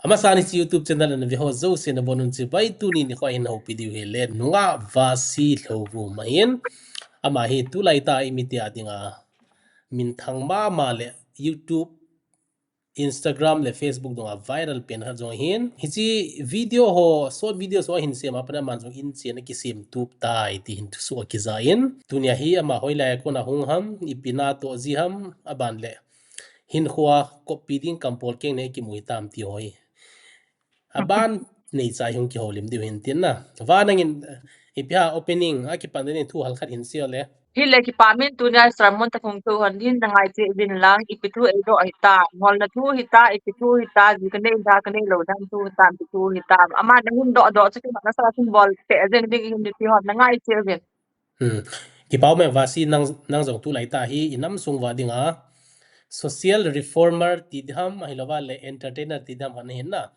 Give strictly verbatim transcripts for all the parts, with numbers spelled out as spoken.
Amasan hiche YouTube channel a naveho jouse nabonun chibai, tuni nikho hin houpi diu hile Nungah Vasi Lhouvum ahin. Ama hi tulai tah a imite a dinga minthang mama le YouTube, Instagram le Facebook dunga viral pen khat jong ahin. Hiche video ho, short video ho ahin sem a pat a aman jong in chen a kisem tup tai ti hin thusoh akija in. Tunia hi ama hoilai a kona hung ham, ipi natoh ji ham, aban le hinkhoa koppi ding kampol keng nei kimu hitam ti ho hi. Aban neicha hung kihoulim diu hin tin na. Va nangin, ipi ham opening a kipan ding thu halkhat hin sei le. Hile kipa min tunia sermon tah hung thu hon hin nangai cheh uvin lang, ipi thu eidoh hitam, ngolna thu hitam, ipi thu hitam, ji kanei da kanei lou dan thu hitam, ipi thu hitam. Ama nahin dohdoh chu kimat nasa hin bol peh jeng ding hin, ipi hon nangai cheh uvin. Hmm. Kipa ume Vasi, nang, nang jong tulai tah hi inam sung uva dinga social reformer ti diham, ahilouva le entertainer ti diham khat nahin na.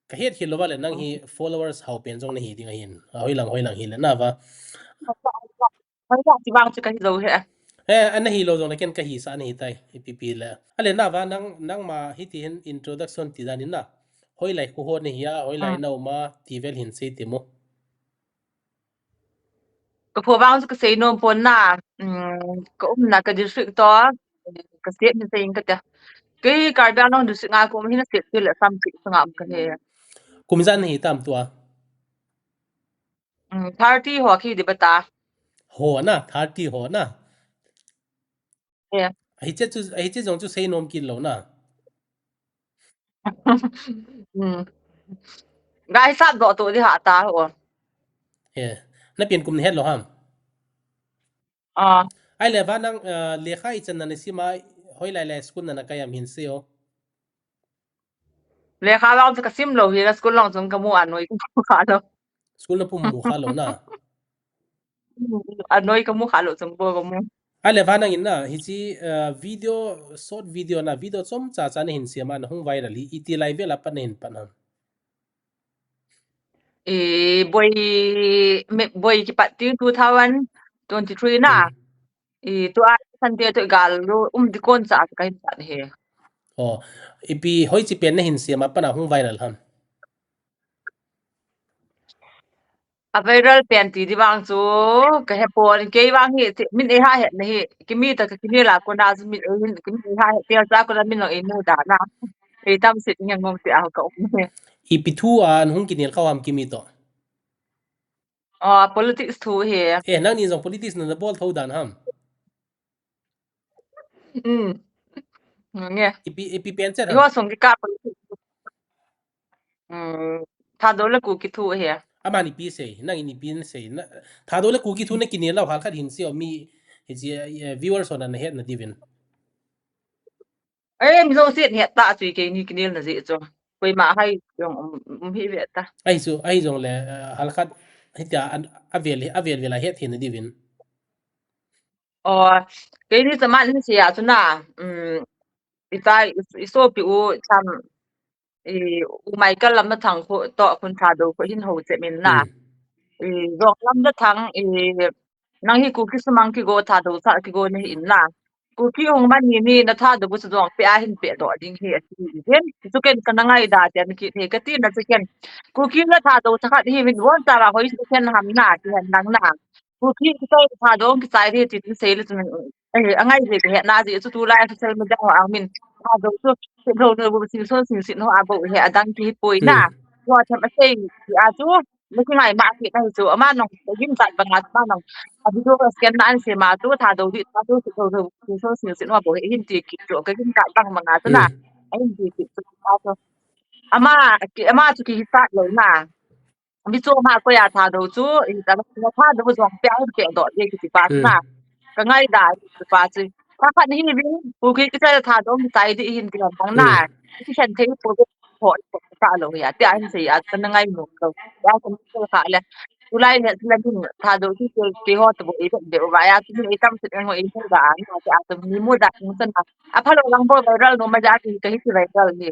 Kahet khel louva le nang hi followers hao pen jong nahi ding ahin. Ahoilang, hoilang hile na va. Hoilang ti vang chu kahi lou he. Eh, ana hilou jongle ken kahisah nahi tai, ipi pi le. Ale na va nang, nangma hiti hin introduction ti dan in na. Hoilai kho ho nahi a, hoilai na um a, ti vel hin sei temo. Ka pho vang chu kasei nom pon na, um, ka umna ka district toh, ka state hin sei inge kati. Kei Karbi Anglong district a ka um ahin, state chu le Assam state sunga um kahi. Kum ijat nahi tam tua? Um, thirty ho kahi diba ta. Ho na, thirty ho na. Yeah. Hiche chu, hiche jong chu sei nom kit lou na. Hmm. Ga hisap doh to di ha ta ho. Eh, na pen kum nahet lou ham? Ah. Ahile va nang, ah, lekha ichan na nasim a, hoilai lai school na nakai ham hin sei o. Lekha vang chu kasim lou hi, school lang chung kamu anoi kamu kha lou. School na pum mu kha lou na. Anoi kamu kha lou chung bou kamu. Ahile va nangin na, hiche, ah, video, short video na, video chomcha cha nahin sem a, nahung viral hi, iti lai vel a pat nahin pan ham? Eh, boi, me, boi kipat ding two thousand twenty-three na. Hmm. Eh, tua Sunday toh gal lou um di kon cha kahin pan hi. Oh, ipi hoiche pen nahin sem a pat a hung viral ham? A viral pen ti di vang chu kahe pon, kei vang hi, min eiha het na hi, kimi toh kakinel a kona chu min eihin, kimi eiha het tia cha kona min jong einu da na. Ei tam sit nge ngong ti a ka um hi. Ipi thu a nahung kinel khau ham kimi toh? Ah, politics thu hi. Eh, nangni jong politics na nabol thou dan ham? Um. Nge. Ipi, ipi pen chet ham? Eiho sung kikah politics. Um, Thadou le Kuki thu hi. Amani ipi sei, nangin ipi nasei na. Thadou le Kuki thu nakinel lou hal khat hin sei o, mi, hiche, eh, viewers hon ana het na diuvin. Eh, mi jouse het ta chu, keini kinel na jeh chu. Koima hai jong um, um hi ve ta. Ahi chu, ahi jongle, eh, hal khat hitia an, avel, avel vel a het thei na diuvin. Oh, keini chaman hin sei a chu na, um, itai, i, isopi u cham, i, u Michael Lamjathang khu toh khun Thadou khu hin hou chet min na. Hmm. I, Jong Lamjathang, i, nang hi Kuki sumang kigo, Thadou sa kigo nahi in na. Kuki hung man ni ni na Thadou bu chu jong pe a hin pe doh ding hi ati hin. Chu ken kana ngaida tia mi kiti kati na chu ken. Kuki na Thadou sa khat hi min von ta va hoi chu ken ham na ti hen lang na. Kuki kichai Thadou kichai hi tin sei le chu min. Eh, angai je he na je chu tulai social media ho ang min. Thadou chu se do no bu sing so sing sin ho a bo he adang ki poi na. Hmm. Ho tham a sei ti a chu. Nakingai ma kit na hi chu, ama nong, gin tat banga ama nong. A video scan na an sem a chu, Thadou di, Thadou di, Thadou di, so sing sing ma bo hin ti kit chu, ka gin tat bang banga chu na. Hmm. Ahin ti kit chu, ama chu. Ama, ki, ama chu kihisat lou na. Mi chu ama ko ya Thadou chu, i ta na Thadou jong pe a hin pe doh de kiti pa chu na. Hmm. Ka ngaida, pa chu. Pa khat hi vin, Kuki kichai Thadou kichai di hin ti bang na. Hmm. Kikhen thei po ho, ta lou ya, tia hin sei a, kana ngai nom lou. Ya, kana sei kha le. Tulai le, tulai le, Thadou ti ke, ke ho to bo, i de, de, va ya, tu ni tam se ngo, i mu da, ni ma, tia, tu ni mu da, ni san a. A pha lou lang bo, viral nom a ja, ki, ka hi ki viral ni.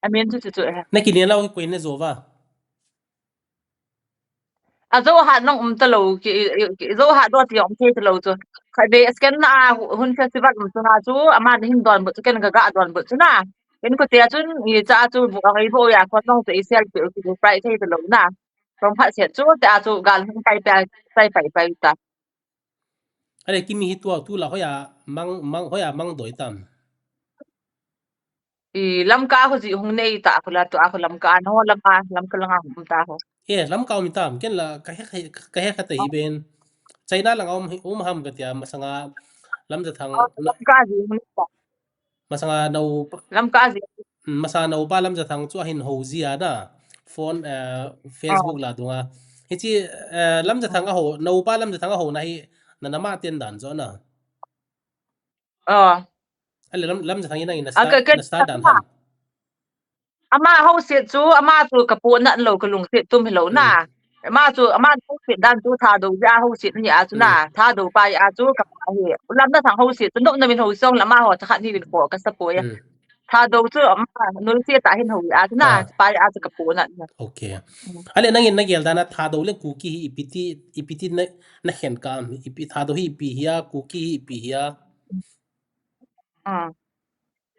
A min chu, chu, chu, eh. Nakinel lou, koi na jo va. A jo hat nong um ta lou, ki, ki, ki, jo hat do ti um thei ta lou chu. Kha be scan na, hun festival um chu na chu, ama hin don bo chu, ken ka ga don bo chu na. Ken ko te a chun, i cha chu bu ang i bo ya ko nong te i sel pe u ki bu prai thei te lo na. From phat se chu te a chu gal hung pai pai pai pai pai ta. Ale kimi hi tua tu la hoya mang mang hoya mang doi tam. I Lamka ho ji hung nei ta ko la tua ko Lamka no Lamka Lamka langa hung ta ho. E Lamka um tam ken la ka he ka he ka te hi ben. China langa um um ham ka tia masanga Lamjathang. Lamka ji hung nei ta. Masanga nau Lamka ji. Masanga nau pa Lamjathang chu ahin ho ji a na. Phone eh, Facebook la dunga. Hichi eh, Lamjathang a ho nau pa Lamjathang a ho na hi na nama ten dan jo na. Oh. Ale Lam Lamjathang ina ina sta na sta dan ham. Ama ho sit chu ama chu ka pu na lo ka lung sit tum hi lo na. Ama chu ama ho sit dan chu Thadou ja ho sit ni a chu na. Thadou pa a chu ka pa hi. Lamjathang ho sit chu no na min ho song lama ho ta khat ni vin ko ka sa po ya. Thadou chu ama nul sit ta hin ho a chu na. Pa a chu ka pu na. Okay. Ale nangin na gel dan a Thadou le Kuki hi ipiti ipiti na na khen ka am ipi Thadou hi ipi hia Kuki hi ipi hia.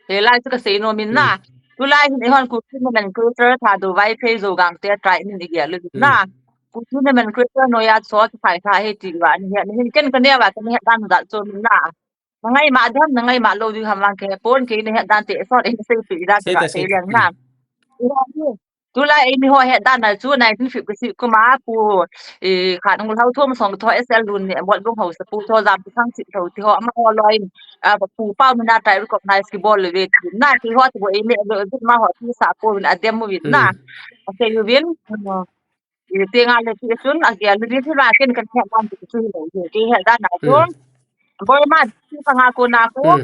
He lai chu ka sei nom in na. Tulai hin eihon Kuki nomenclature Thadou Vaiphei Zo Gangte tribe min i gel u na. Kuki nomenclature noya so ki phai kha he ti wa ni he hin ken ka ne wa ka ne dan da chu min na. Na ngai ma dam na ngai ma lo di ham lang ke pon ke ne he dan te so in sei pi da ka sei liang na. Tulai eimi ho he dan na chu nineteen fifty-six kuma pu i khat ngul hau thum song tho S L Lun ne mol bung ho sa pu tho jam ti thang chi tho ti ho ama ho loi a pu pau mina tai recognize ki bol le ve ti na ti ho ti bo eimi lo ma ho ti sa pu min adem mu vin na. Ase yu vin i ti nga le ti sun a ge lu vin ti la ken kan he dan ti chu lo ti he dan na chu. Boi ma ti ka nga ko na ko.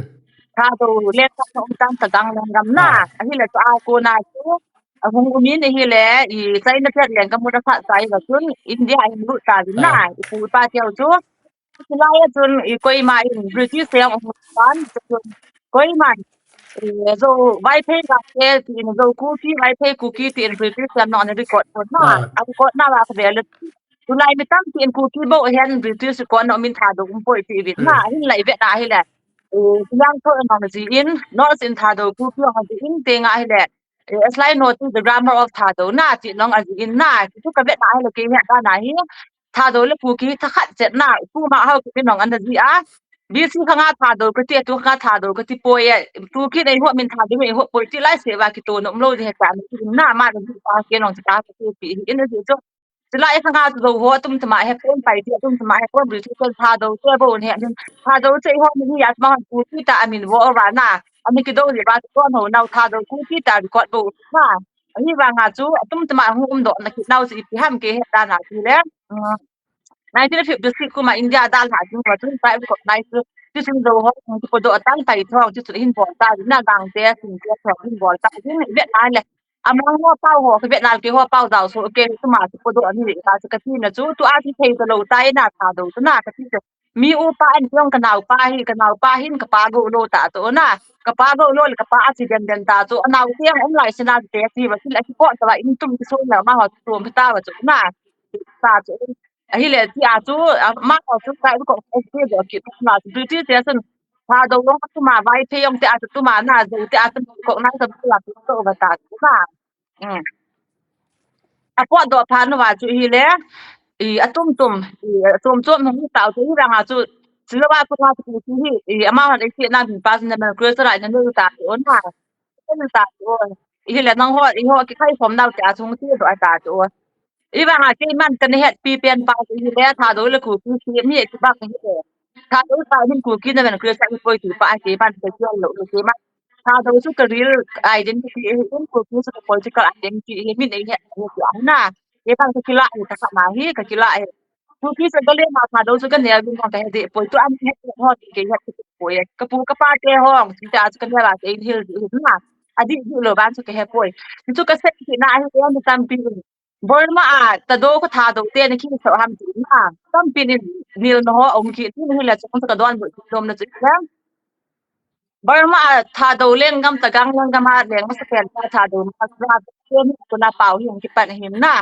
Thadou le ka um tan ta gang lang gam na. Ahile chu a ko na chu. A hung um in ahile i China pet leng ka mu da phat sai va chun India a hin lut ta vin na. I pu i pa teu chu. Chulai a chun i Kohima in British te ang hung tan chun Kohima in, eh, Zo Vaiphei Gangte ti in Zo Kuki Vaiphei Kuki ti in British te ang nong record ko na. A record na va ka ve le. Chulai mi tampi in Kuki bou hen British record na um in Thadou um poi ti vin na. Hin lai ve na ahile. Eh, Siang tho ang ji in, North in Thadou Kuki ang ji in, te nga ahile. Eh, Aslai no ti The Grammar of Thadou na, ti nong a ji in na, ti chu ka ve na ahile ke he ta na hi. Thadou le Kuki tha khat chet na, pu ma hau ki nong an ji a. B C kha nga Thadou ka ti, tu kha Thadou ka ti poi e, tu ki nei ho min Thadou nei ho poi ti lai se va ki to nom lo ji he ta ni na ma ji ta ke nong ta ka ti pi in ji chu. Chulai kha nga chu Zo ho atum tama he pon pai ti atum tama he pon British te Thadou te bo ne hin Thadou che ho ni ya ma han pu ti ta amin vo va na. Ami ki do ni ba to no nau Thadou pu ti ta record bo na. Ani va nga chu atum tama hung um do na ki nau si pi ham ke he ta na ti le. Nineteen fifty-six kuma India dal ha chu wa chun pai recognize ti sun Zo ho ti po do atang tai tho ti chu hin bol ta na Gangte Singte tho hin bol ta hin ve na le. Amang ho pau ho, ki vet nal ke ho pau dau so ke, tuma ki podo ani le ka, ka ti na chu, tu a ti thei to lo tai na Thadou, tu na ka ti chu. Mi upa an tiong ka nau pa hi, ka nau pa hin ka pa go lo ta to na. Ka pa go lo le ka pa accident den ta chu, anau tiang um lai sina te ti va, ti la ki po ta va in tum ki so na ma ho tu ta va chu na. Ta chu. Ahile ti a chu, a, ma ho chu ka ko ko ti do ki tu na chu ti ti a chun. Thadou long tu ma Vaiphei yong ti a chu tu ma na zo ti a chu ko na sa tu la tu to va ta chu na. Mm. A po do pha no va chu hile. I a tum tum, i a tum tum no ta chu hi rang a chu. Chu lo va ko na chu hi, i ama han i ti na bin pa na ma ko sa ra na no ta chu na. Ko na ta chu. Hile nang ho, i ho ki khai khom nau ti a chu ti do a ta chu. I vang a keiman ka ni het pi pen pa hi le Thadou le Kuki si ni ti bang hi le. Thadou pa hin Kuki na ven Christian poi ti pa keiman ka ti lo keiman. Thadou chu ka real identity hi in Kuki chu ka political identity hi min ei het hi ti a na. Kei bang ka kila hi ka kha ma hi ka kila hi. Kuki chu ka le ma Thadou chu ka ne vin ka he de poi tu an het ho ti ke het poi. Ka pu ka pa te ho ti ta chu ka ne la ke in hil hi na. A di di lo ban chu ka he poi. Chu ka se ti na hi ni tam pi. Burma a Thadou ko Thadou te ni ki so ham ti na. Tam pi ni nil no ho ong ki ti ni la chung ka don bu dom na chu. Burma a Thadou lenggam Tagang lenggam a leng sa pen Thadou ma sa te ni ko na pau hi ong ki pan hi na.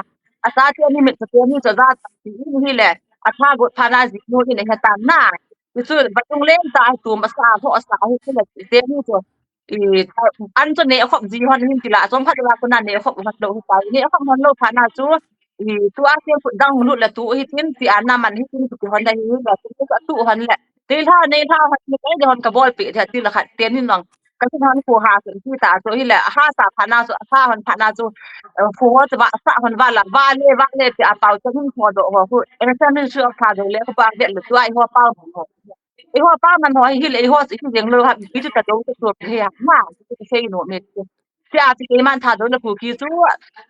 A sa te ni mit sa te ni sa za ti ni le. A Tha go pha na ji no ni le he ta na. Chu ba tung leng ta tu ma sa ho sa hi le te ni chu. i, an chu ne khop ji hon hin ti la, chom khat la ko na ne khop hon lo hi ta, ne khop hon lo pha na chu, i, tu a ke phut dang lut la tu hi tin, ti a na man hi tin, ti hon da hi la, tu a tu hon le. Ti la ne la hon ni kai de hon ka bol pi, ti la khat, ti ni nong. Ka tin hon ko ha, ti ta, chu hi le, ha sa pha na chu, ha hon pha na chu, eh, fu ho chu va, sa hon va la, va le, va le, ti a pau chu hin ho do ho, hu, eh, sa min su pha do le, ko pa de le, tu a i ho pau ho. I ho pa man ho hi le, i ho si jeng lo ha, bi tu ta do tu he ha, ma, si sei no me. Sia ti ke man tha do le Kuki chu,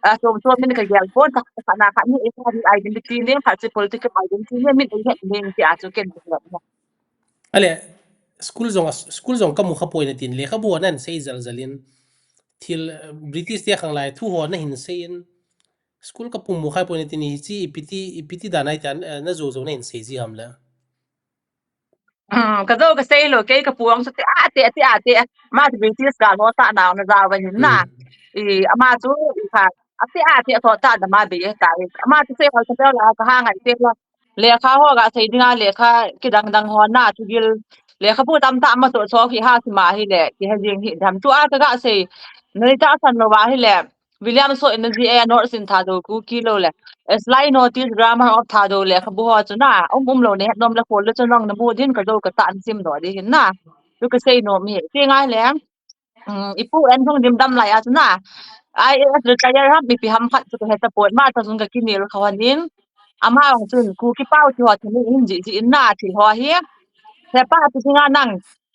a, so, so min ka gel pon ta, ta na kha ni, e, kha ni identity ne, kha si political identity ne, min e, ne, sia chu ken. Ale, school jong, school jong ka mu kha poi na tin, lekhabu nan sei jal jal in, thil, eh, British te khang lai, thu ho na hin sei in, school ka pu mu kha poi na tin, hi chi, i piti, i piti da nai tan, eh, na jo jo na hin sei ji ham le. Hmm, ka jo ka sei lo, kei ka pu ang chu te, a, te, te, a, te, ma te British ka lo ta na, na ja wa hin na. Hmm. I, ama chu, i kha, a te, a te, to ta da ma be ta. Ama chu sei ho ka la, ka ha ngai te lo. Lekha ho ga sei dinga lekha kidang dang ho na thugil. Lekhabu tam ta ma to so hi ha si ma hi le, ki ha jing hi dam tu a ka ga sei. Nei ta san lo wa hi le. William so in ji e North in Thadou Kuki lo le. Slide notice grammar of Thadou lekhabu ho chu na. Um um lo ne nom le khol le chu nong na bu din ka jo ka ta an sim do di hin na. Tu ka sei nom hi. Ti ngai le. Um, i pu en thong dim dam lai a chu na. I A S retire ham, ipi ham khat chu ka he ta pon ma ta sun ka kinel kha hon in. Ama hong chun Kuki pau ti ho ti ni in ji ji in na thil ho hi. He pa ti singa nang.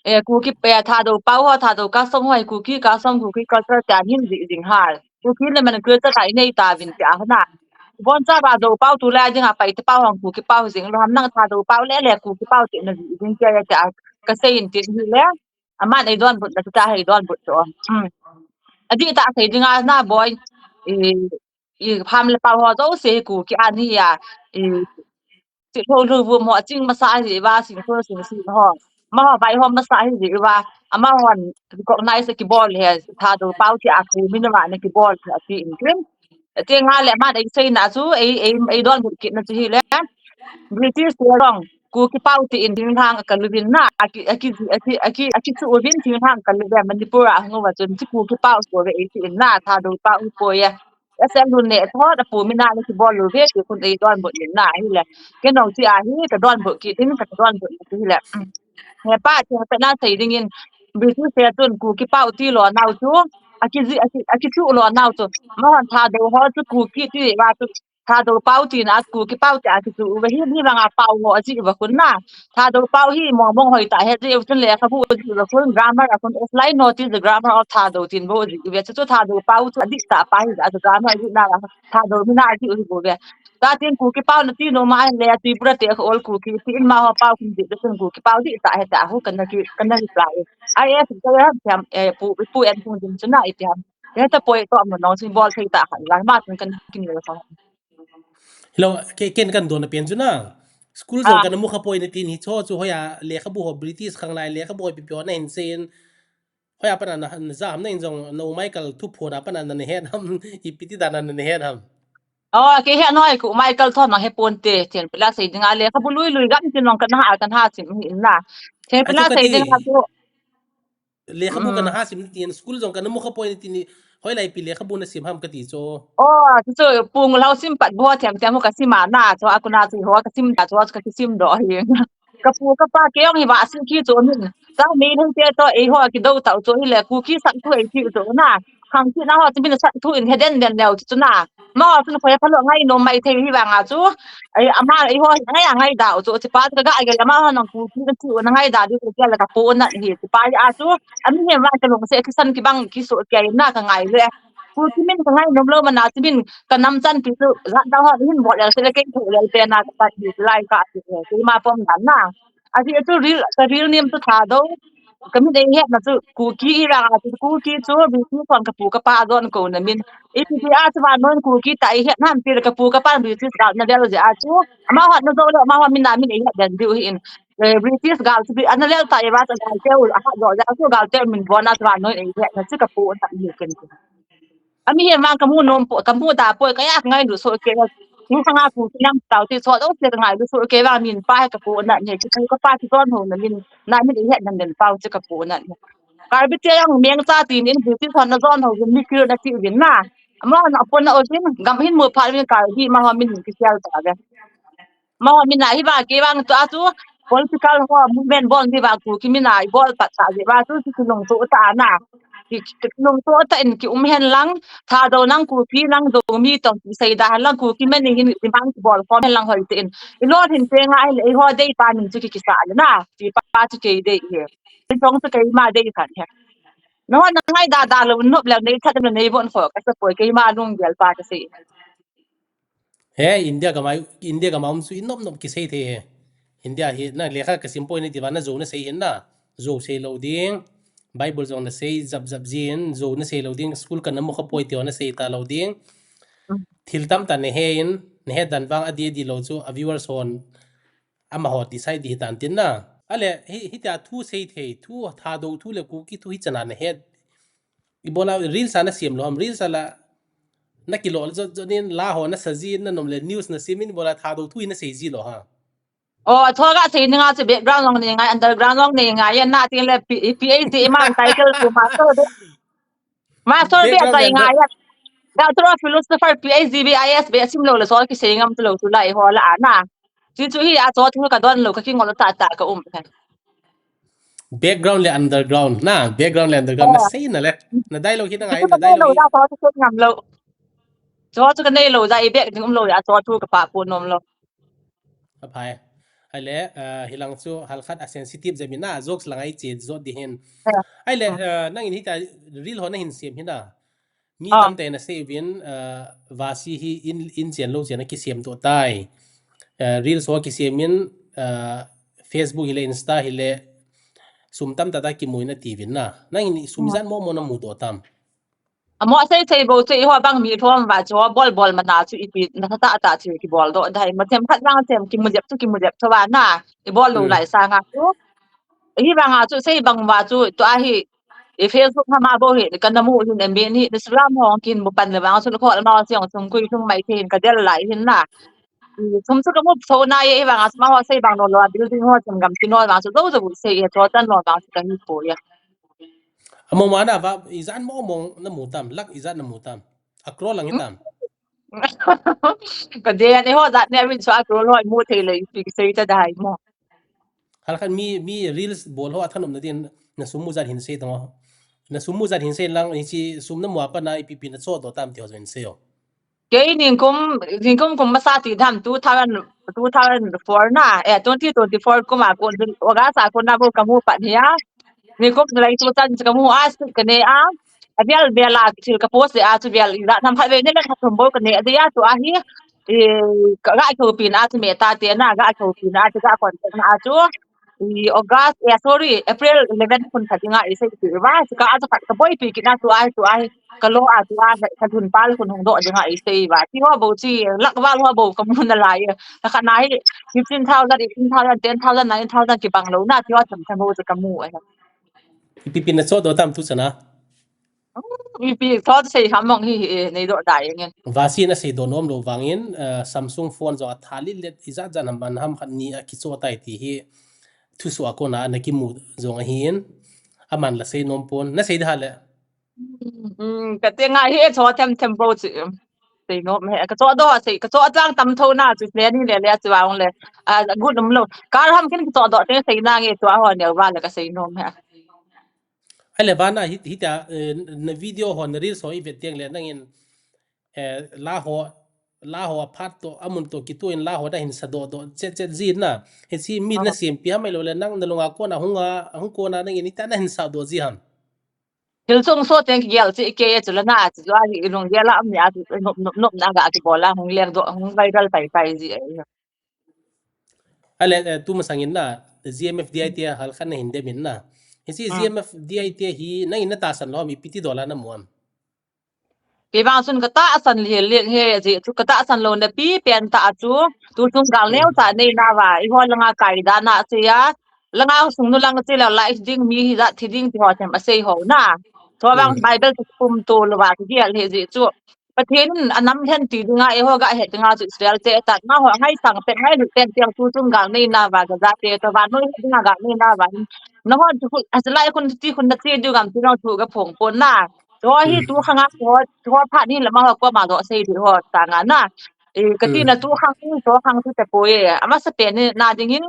Eh, Kuki, eh, Thadou pau ho, Thadou ka song ho, Kuki ka song, Kuki culture ti a hin ji jing hal. Kuki le man culture ta i nei ta vin ti a ho na. Bon cha ba do pau tu le ding a pai ti pau hong Kuki pau jing lo ham nang Thadou pau le le Kuki pau ti na ji jing ti a ti a ka sei in ti ni le. Aman ei donbut na ta hei donbut chu. Hmm. Adih tah sei dinga na boi. I, i pham le pau ho jouse hi Kuki a ni a. I, chi tho lu vu mo ching masa hi va sing tho sing si ho. Ma ho vai ho masa hi va. Ama hon recognize kibol he Thadou pau ti a ku min ma na kibol he ti in tin. Ti nga le man ei sei na chu ei, ei, ei donbut kit na chu hi le. British te jong Kuki pau ti in thinglhang ka luvin na, aki, aki, aki, aki, aki chu uvin thinglhang ka luve Manipur a hung uva chun chi Kuki pau chu ve ei ti in na, Thadou pau hi poi e. S L Lun ne thot a pu mina le kibol lu ve ti kun ei donbut in na hi le. Ke no chi a hi ka donbut kit in ka donbut ti hi le. He pa ti pa na sei ding in British te chun Kuki pau ti lo nau chu. Aki ji, aki, aki chu lo nau chu. Ma hon Thadou ho chu Kuki ti va chu. Thadou pau ti na Kuki pau ti a ti chu uva hi ni vang a pau ho a ji uva kun na. Thadou pau hi mong mong hoi ta he ji uva kun lekhabu a ji uva kun grammar a kun slide notice the grammar of Thadou tin bo ji uva chu chu Thadou pau chu a di ta pa hi a chu grammar a ji na Thadou mi na a ji uva ve. Ta tin Kuki pau na ti no ma le ti bura te ko ol Kuki ti in ma ho pau kun ji da kun Kuki pau di ta he ta ho kan na ki kan na reply. Ai e ta ya thiam e pu pu en kun din chu na i thiam. He ta poi to mo no sin bol thei ta khan la ma tin kan kin le khan. Hello, ke, ken kan don pen chu na. School jong kan mu kha poi na tin hi cho chu hoya lekhabu ho British khang lai lekhabu ho pi pi ho na hin sei in. Hoya pa na na, na ja ham na in jong no Michael thu pho na pa na na he ham ipi ti da na na he ham. Oh, ke he noi ku Michael tho na he pon te, chen pela sei dinga lekhabu lui lui gam tin nong kan ha kan ha sim hi in la. Chen pela sei dinga chu. Lekhabu kan ha sim tin, school jong kan mu kha poi tin, hoilai pi lekhabu na sim ham ka ti chu. Oh, chu chu pu ngul hau sim pat bo thiam thiam ho ka sim a na, chu a kuna chu ho ka sim ta chu ka sim do hi. Ka pu ka pa ke jong hi va sim ki chu min. Ta mi hung te to ei ho ki do tau chu hi le Kuki sak thu ei ki chu na. Khang ki na ho chu min sak thu in he den den leo chu na. Ma ho chu khoi pha lo ngai nom mai thei hi vang a chu. Ai ama ei ho ngai a ngai da chu chi pa ka ga ai le ama ho nang Kuki ka chu na ngai da di ko ke la ka pu na hi chi pa a chu. Ami he va ka long se ki san ki bang ki so ke na ka ngai le. Kuki min ka ngai nom lo ma na chu min ka nam chan ti chu la da ho hin bol le se le ke tho le pe na ka pa ti lai ka ti le. Ti ma pom dan na. A ti chu real, ka real name chu Thadou. Ka min ei het na chu Kuki i vang a chu Kuki chu British hon ka pu ka pa don ko na min. I ti a chu vannoi Kuki ta ei het nam ti le ka pu ka pa British gal na del je a chu. Ama hon na zo le ama hon min na min ei het den diu hi in. Eh, British gal chu ana lel ta i va ta gal te u ha zo ja chu gal te min bon a chu vannoi ei het na chu ka pu na min ken. Ami he mang ka mu nom po, ka mu da po, ka ya ngai lu so ke. Mu ka nga pu nam tau ti so do se ngai lu so ke va min pa he ka pu na ne chu ka pa ti don ho na min na min he na den pau chu ka pu na ne. Karbi te jong mengcha tin in British hon na jon ho jin mi kir na ti jin na. Amahon apon na o jin gam hin mu phat min Karbi amaho min kisel ta ve. Amaho min a hi va kei vang tu a tu political ho movement bol ni va Kuki min a i bol pat ta ve va tu ki lungto ta na. Ki, ki lungto ta in ki um hen lang, Thadou nang Kuki nang Zomi tong ki sei da hen lang Kuki min hin demand ki bol khom hen lang hoi te in. I lo hin te nga i ho dei pa min chu ki kisa le na. Ki pa chu kei dei e. Tong chu keima dei khat he. Nahon na ngaida da lou nop lou nei that lou nei von kho kasa poi keima lunggel pa kasei. He, India gam a, India gam a um chu i nop nop kisei thei he. India hi na lekha kasim poi na ti va na Zo na sei hin na. Zo sei lou ding. Bible jong na sei jap jap jin, Zo na sei lou ding. School kana mu kha poi ti ho na sei ta lou ding. Thil tamtah na he in, na he dan vang adi adi lou chu a viewers hon amaho decide di hitan tin na. Ale, hi, hitia thu sei thei, thu Thadou thu le Kuki thu hi chana na het. I bola reels a na siam lou ham, reels a la na kilo jot jot in la ho na sa ji in na nom le news na siam in bola Thadou thu hi na sei ji lou ha. O, a thoga sei ni nga chu background long ni ngai, underground long ni ngai, yan na tin le P-, PhD iman title chu master de. Master de Background sai le ngai. Doctor of Philosopher, PhD, BIS, be sim lou le sol ki sei ngam tu lou tu lai ho la ana. Chi chu hi a cho thu ka don lou ka ki ngol ta ta ka um. Background le underground na, background le underground na Oh. Sei na le. Na dai lou hi na ngai, Chu na ka dai nei lou lou. Ja cho chu ngam lou. Cho chu ka nei lou ja i back ding um lou ya cho chu ka pa pu nom lou. A phai. Ai le, ah, hilang chu halkhat a sensitive jemi na, jokes lang ai che jot di hin. Eh. Ai le, Mm. ah, nang in hita reel ho na hin siam hina. Mi Ah. tamte na sei vin, ah, vasi hi in, in chen lou chen a kisiam to tai. Ah, reels ho kisiam in, ah, Facebook hi le, Insta hi le, sum tamtah ta kimu in a ti vin na. Nang in sum Mm. ijat mo mo na mu to tam. Amo sei sei bo chu i ho bang mi thom va chu bol bol mana chu ipi na ta ta chu ki bol do dai ma them khat vang them ki mu jep chu ki mu jep chu va na i bol lo Hmm. lai sanga chu. Hi vanga chu sei bang va chu tu a hi i Facebook hama bo hi ka na mu hin em bin hi Instagram hong kin mu pan le vang chu ko ma siang chung kui chung mai hin ka del lai hin na. I chung chu ka mu tho na ye hi vanga chu ma ho sei bang no lo building ho chung gam ti no vang chu do do sei ye to tan no vang chu ka hi po ye. Amo mana va ijat mo mo na mu tam, lak ijat na mu tam. A crore lang Hmm? hitam. Ka de ne ho jat ne rin so a crore lo mu thei le pi sei ta dai mo. Halkhat mi, mi reels bol ho a thanom na din na sum mu jat hin sei tong. Na sum mu jat hin sei lang hi chi sum na mu apa na ipi pi na cho do tam ti ho hin sei o. Kei ningkum, ningkum kum masa ti dam two thousand, two thousand four na, eh, twenty twenty-four kum a kun, August a kun na bu ka mu pat hi a. Ningkum lai tu chan ka mu a su ka ne a. A vial vial a thil ka post a chu vial i la nam khat ve ne la thum bo ka ne a dia tu a hi. I ka ga ko pin a chu me ta te na ga ko pin a chu ga kon na a chu. I August, eh, sorry, April eleven kun khat dinga i sei ti va, chu ka a chu khat ka boi pi kit na tu ai, tu ai, ka lo a tu a, ka thun pal kun hung do dinga i sei va. Ti ho bo chi, lak val ho bo ka mu na lai. Na khat na hi fifteen thousand, eighteen thousand, ten thousand, nine thousand ki bang lo na, ti ho tham tham bo chu ka mu ai. Ipi pi na cho do tam tu chana. Ipi thot sei ham mong hi, hi, nei do dai ngen. Vasi na sei do nom lo vangin, eh, Samsung phone jong a tha lit let ijat jat nam ban ham khat ni a kicho tai ti hi thuso a kona na kimu jong ahi in. Aman la sei nom pon. Na sei da le. Hmm, ka te nga hi cho them them bo chi. Sei nom he. Ka cho do sei, ka cho tang tam tho na chu le ni le le chu ang le. A, good um lo. Kar ham kin cho do te sei na nge chu a ho ne va le ka sei nom he. Ai le vana hi, hita, eh, na video ho, na reels ho i vet teng le nangin, eh, la ho, la ho a phat to, amun to kitu in la ho na hin sa do do, chet chet jin na. Hi si mi na Ah. sim pi ham ai lo le nang na lunga kona hung a, hung kona nangin hita na hin sa do ji ham. Thil chung so teng ki gel chi ke chu la na chu a hi lung gel a am ni a chu nop nop nop na ga ki bola hung leng do, hung viral pai pai ji ai. Ale, eh, tu masangin na, G M F D I T a halkhat na hin dem in na. Hi si Ah. G M F D I T hi, nangin na tahsan lo, mi piti dollar na muam. Kei vang sun ka tahsan le le he, ji chu ka tahsan lo na pi pen ta chu, tu chung gal neu ta nei na va, i ho langa kai da na se ya, langa sung nu lang se la life ding mi hi za thi ding ti ho them a sei ho na. Tho vang Hmm. Bible tu kum to lo va, ki gel he ji chu. Pathen in a nam lhen ti dinga, eiho ga het dinga chu Israel te ta, na ho ngai sang pen, ngai lut pen tiang tu chung gal nei na va, Gaza te to va, noi dinga gal nei na va, Nahon chu khu, asalai khun ti khun na ti diu gam ti nong thu ka phong pon na. Chu hi tu khanga chu ho, chu ho phat ni lama ho ko ma do sei di ho ta nga na. E, ka ti na tu khang ni chu khang tu te poi. Amasa pen ni na ding in.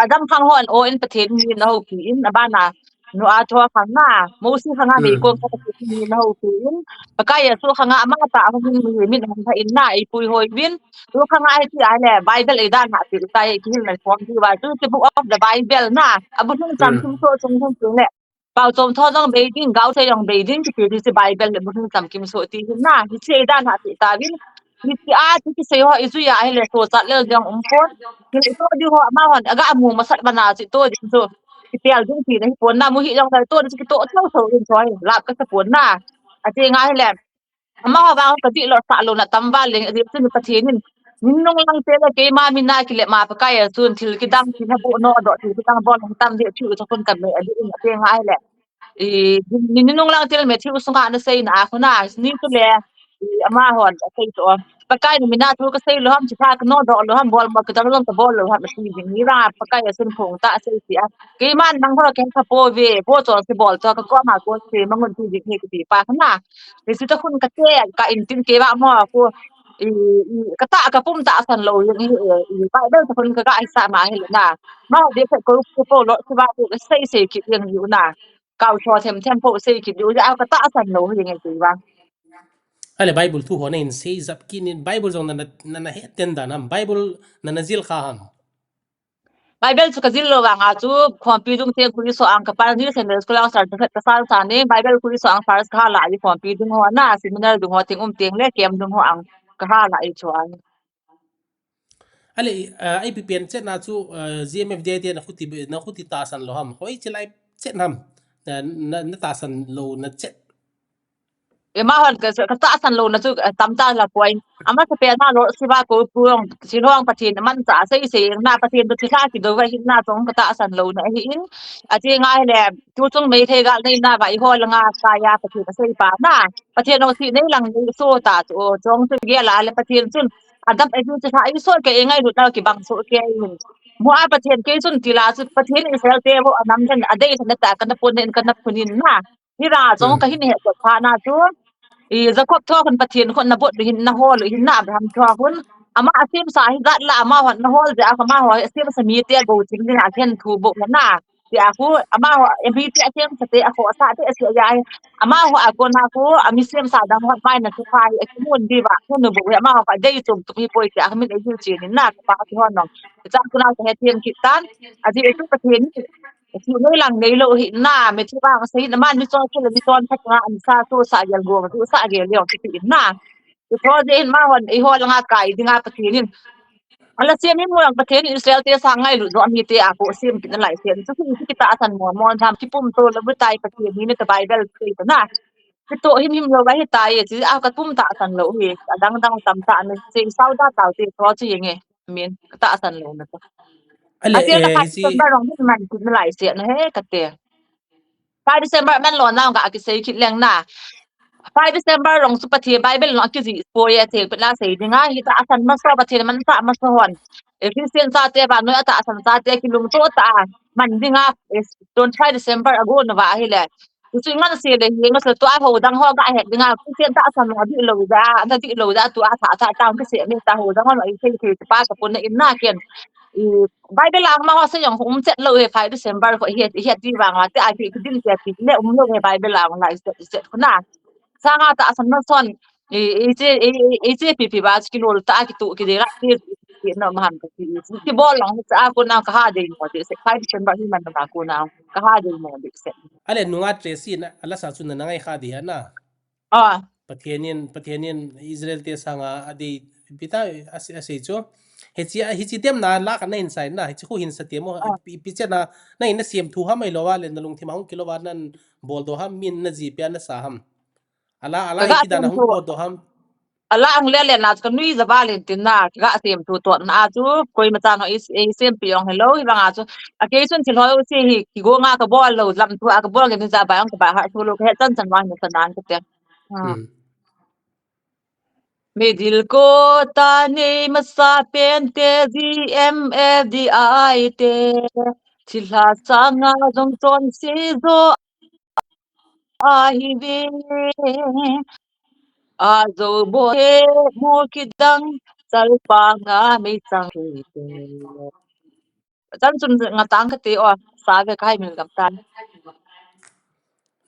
Adam khang hon o in Pathen ni na ho ki in abana. Nu a chu khang na. Mosi khanga mei ko ka ti ni na ho ki in. Pakai Jesu khanga ama ta ho ni mi min hon tha in na i pui hoi vin. Tu khanga ai ti ai le Bible ei dan ha ti ta ei ki hin na form ti ba. Tu the book of the Bible na. Abu hin sam kim so chung chung chung le. Pau chom tho jong bei ding, gao thei jong bei ding, kiti, hiche Bible le bu hin sam kim so ti hin na, hiche dan ha ti ta vin. Hiche a, ti kisei ho, ijui a, hile so chat lel jong um pon. Hile to di ho, ama hon, aga amu masat bana, chi to di so. Kitel ding ti na hi pon na, mu hi jong to di, ki to, to so in so, lap ka sa pon na. Ati nga hile. Amaho vang ka dih lo sah lo na tam val leng, ati chun Pathen in, "Nin nung lang te le keima mina kile ma Pakai a chun thil kidang thil habu no do thil kidang bol hong tam deh chu chakun ka me adi in ati ngai le." I, nin nung lang te le me thil sunga na sei na a khuna, ni tu le, i, amahon a sei to. Pakai na mina thu ka sei lo ham, chi pha ka no do lo ham, bol mo kidang long ka bol lo ham, ati ding ni ra Pakai a chun phong ta sei ti a. Keiman nang ho ken ka po ve, po chon si bol to ka ko ma ko se mangun ti ding he kiti pa khuna. Hichu ta khun ka te, ka in tin ke ba mo ko, i, i, ka ta, ka pum tahsan lo jeng hi, i, Bible ta khun ka ga hisa ma hi na. Ma de phe ko, ko, ko lo, chu ba ko, ka sei sei kit jeng hi na. Kau cho them them ko sei kit ju, ja ka tahsan lo hi nge ti ba. Ale Bible thu ho na in sei jap kit in Bible jong na, na, na, na he ten dan ham. Bible na, na jil kha ham. Bible chu ka jil lo vang a chu, khompi dung te khui so ang ka pa ni Sunday school ang sar ka sal sa ni, Bible khui so ang first ka la i khompi dung ho na, seminar dung ho ting um ting le kem dung ho ang ka ha la i chu ang. Ale, ah, ai pi pen chet na chu, ah, G M F D I te na khuti, na khuti tahsan lo ham. Hoi chi lai chet nam. Na, na, na tahsan lo na chet. Ema hon ka, ka tahsan lo na chu, eh, tam ta la point. Amasa pen na lo siva ko puong, silhong Pathen man cha sei sei na Pathen tu thila ki do va hin na chong ka tahsan lo na hi in. Ati ngai le, tu chung mei thei gal nei na va i ho la nga sa ya Pathen sei pa na. Pathen o si nei lang nei so ta chu, o chong chu ge la le Pathen chun. Adam e chu cha i so ke e ngai lut na ki bang so ke in. Mo a Pathen ke chun ti la chu Pathen Israel te vo anam den a dei na ta ka na pon den ka na phunin na. Hira chong ka hin he to pha na chu. I Jacob tho khun Pathen khun na bot hin na hol hin na Abraham tho khun. Ama a sem sa hi gat la ama hon na hol ja ama ho a sem sa mi te go chim ni a khen thu bo na. Ti a khu ama ho e mi te a sem sa te a kho sa te a se ya. Ama ho a ko na khu a mi sem sa dang ho mai na chu phai a ki mun di ba. Khu nu bo ama ho ka dei chum tu hi poi ti a min e yu chi ni na pa ki ho nong. Cha khu na ka he thiam kit tan. A di e tu Pathen ni. Chu nei lang nei lo hi na, me chu bang sei na man mi chon chu le mi chon phat nga an sa tu sa gel go tu sa gel yo ti na. Tu tho je hin ma hon i ho la nga kai ding a Pathen in. Ala siam hin mo lang Pathen in Israel te sa ngai lu do mi te a ko siam kin lai siam. Chu ki ki tahsan mo mo tham ki pum to lo bu tai Pathen ni me ta Bible te ta na. Ki to hin hin lo ba hi tai ti a ka pum tahsan lo hi. A dang dang tam ta me sei sau da tau te tho chu yenge. Min ka tahsan lo na ta. Ale, a te la eh, pa si December rong min man kin lai siam na he ka te. Five December man lo na ka ki sei kit leng na. Five December rong chu Pathen Bible rong ki ji po ye te pe la sei ding a hi tahsan ma so Pathen man sa ma so hon. E Christian sa te ba no tahsan sa te ki lung to ta man ding a, eh, don five December a go no ba hi le. Chu ngan se le hi ngan se to a ho dang ho ga he ding a Christian tahsan lo di lo da, da di lo da tu a tha tha ta ka se me ta ho dang ho i sei sei pa ka pon na in na ken. I Bible ang ma ho se jong um chet lo he five December ko he he ti vang a te a ki din te ti le um lo he Bible ang la i se se ko na. Sa nga tahsan na son i i che i i che pi pi ba ki lo ta ki tu ki de la ki ki na ma han ka ki ki bol lang sa ko na ka ha de mo de se five December hi man na ko na ka ha de mo de se. Ale nunga tre si na ala sa chu na ngai kha de na. Ah. Pathen in, Pathen in Israel te sanga a dei pita a sei, a sei chu. Hichi, hichi tem na la ka na in sai na, hichi khu hin sa tem mo, ah, pi, pi che na, na in na siam thu ham ai lo va le, na lungthim hung kilo va nan bol do ham, min na ji pia na sa ham. Ala, ala ka ga ki da na siam hung thu. Bol do ham. Ala ang le le na ka nui ja va le tin na, ka ga siam thu to na chu, koi ma cha no i, i siam pi ong hello, hi va nga chu. A ke sun thil ho si hi, ki go nga ka bol lo, lam thu a ka bol ke ni ja ba ong ka ba ha thu lo, ka he chan chan wa ni sa nan ka te. Hmm. Midil ko ta nei masa pen te G M F D I te. Thilha sanga jong chonse jo ahi ve. Ajo bo he mo kidang, chalpanga meichang he te. Chan chun nga tang kate o, sa ve ka hai mil gam tan.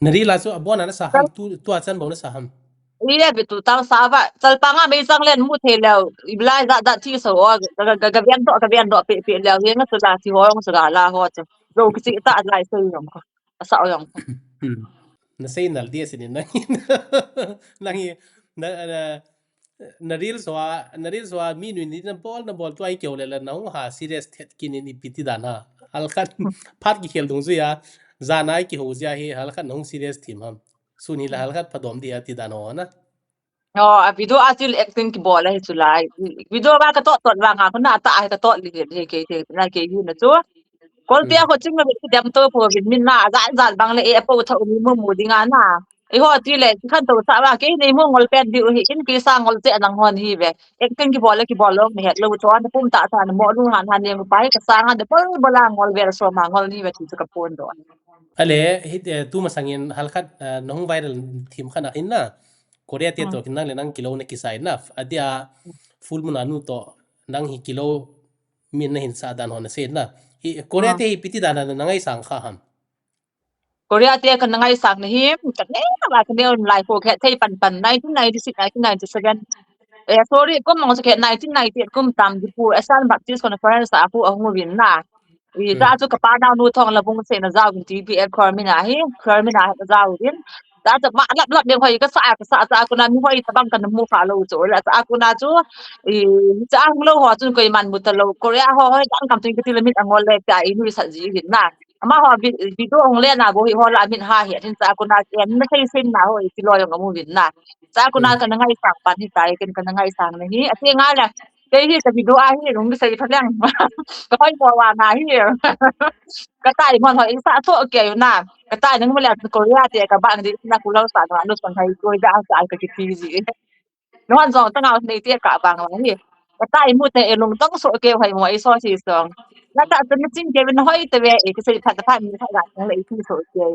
Na reel a chu abon a na sa ham, tu, tu a chan bou na sa ham. Ile bi tu tang sa va, chalpanga meichang len mu thei leu, ibilai da da thi so o, ga, ga, ga, ga vian do, ga vian do pe pe leu, he nga chu la thi ho, nga chu la ho chu. Zo kichi ta lai so yong ko. Asa o yong ko. Hmm. Na sei nal dia sini nang. Nang hi, na, na, na reel so a, na reel so a mi nui ni na bol, na bol tu ai keu le la na hung ha serious thet kinin ipi ti dan ha. Halkhat phat kikhel dungjui a, jan a i kiho jia hi, halkhat na hung serious thim ham. Sun hi la halkhat phadom dia ti dan ho na. O, a video a chu acting kibol ahi chu lai. Video ba ka tot tot vang a, ko na ta a ka tot li he, he, ke, ke, na ke hi na chu. Kolte a ko ching na video dem to po vin min na, jan jan bang le e po tha u mi mu mu ding a na. Eiho ti le, khan to sa va, ke nei mu ngol pen diu hi, in ke sa ngol che nang hon hi ve. Acting kibol le kibol lou, mi het lou chu, na pum ta ta, na mo lu han han ne mu pai, ka sa ngan de, bol bol a ngol ve so ma ngol ni ve chu ka pon do. Ale, hi, eh, tu masangin halkhat, eh, na hung viral thim khat a hin na. Korea te Hmm. to kin nang le nang kilo na kisai na. Adia full moon a nu to nang hi kilo min na hin sa dan ho na se na. Hi Korea Hmm. te hi ipi ti dan a na ngaisang kha ham. Korea te ka na ngaisang na hi, ka ne na ba ka ne on lai ko khe thei pan pan nineteen ninety-six, nineteen ninety-seven. Eh, sorry, kum mong sa khe nineteen ninety-eight kum tam di pu, Asian Baptist Conference a pu a hung vin na. I Hmm. ta chu ka pa nau nu thong la bung se na jao vin T B F Khor Min a hi, Khor Min a jao vin. Ta chu ma lap lap ding hoi ka sa, ka sa, sa ku na mi hoi ta bang ka na mu kha lou chu, la sa ku na chu, i, cha hung lou ho chun koi man mu ta lou. Korea ho hoi dang kam tin ka ti la mit angol le ta i nu sa ji vin na. Ama ho vi-, video hung le na bo hi ho la min ha hi, tin sa ku na en na sei sin na ho i ti lo yong amu vin na. Sa ku na Hmm. ka na ngaisang pan hi ta i ken ka na ngaisang na hi. A ti nga le, Kei hi ka video a hi lung kisei pha leng. Ka hoi mo wa na hi. Ka tai mo hoi sa tho ke yu na. Ka tai nang mo le Korea te ka bang di na ku lo sa na nu sang hai ko da sa ka ki ti ji. No han jong ta ngau nei te ka bang wa hi. Ka tai mu te e lung tong so ke hoi mo i so si song. Na ta ta na ching ke na hoi te ve e kisei pha ta pha mi pha ga le i ti so ke.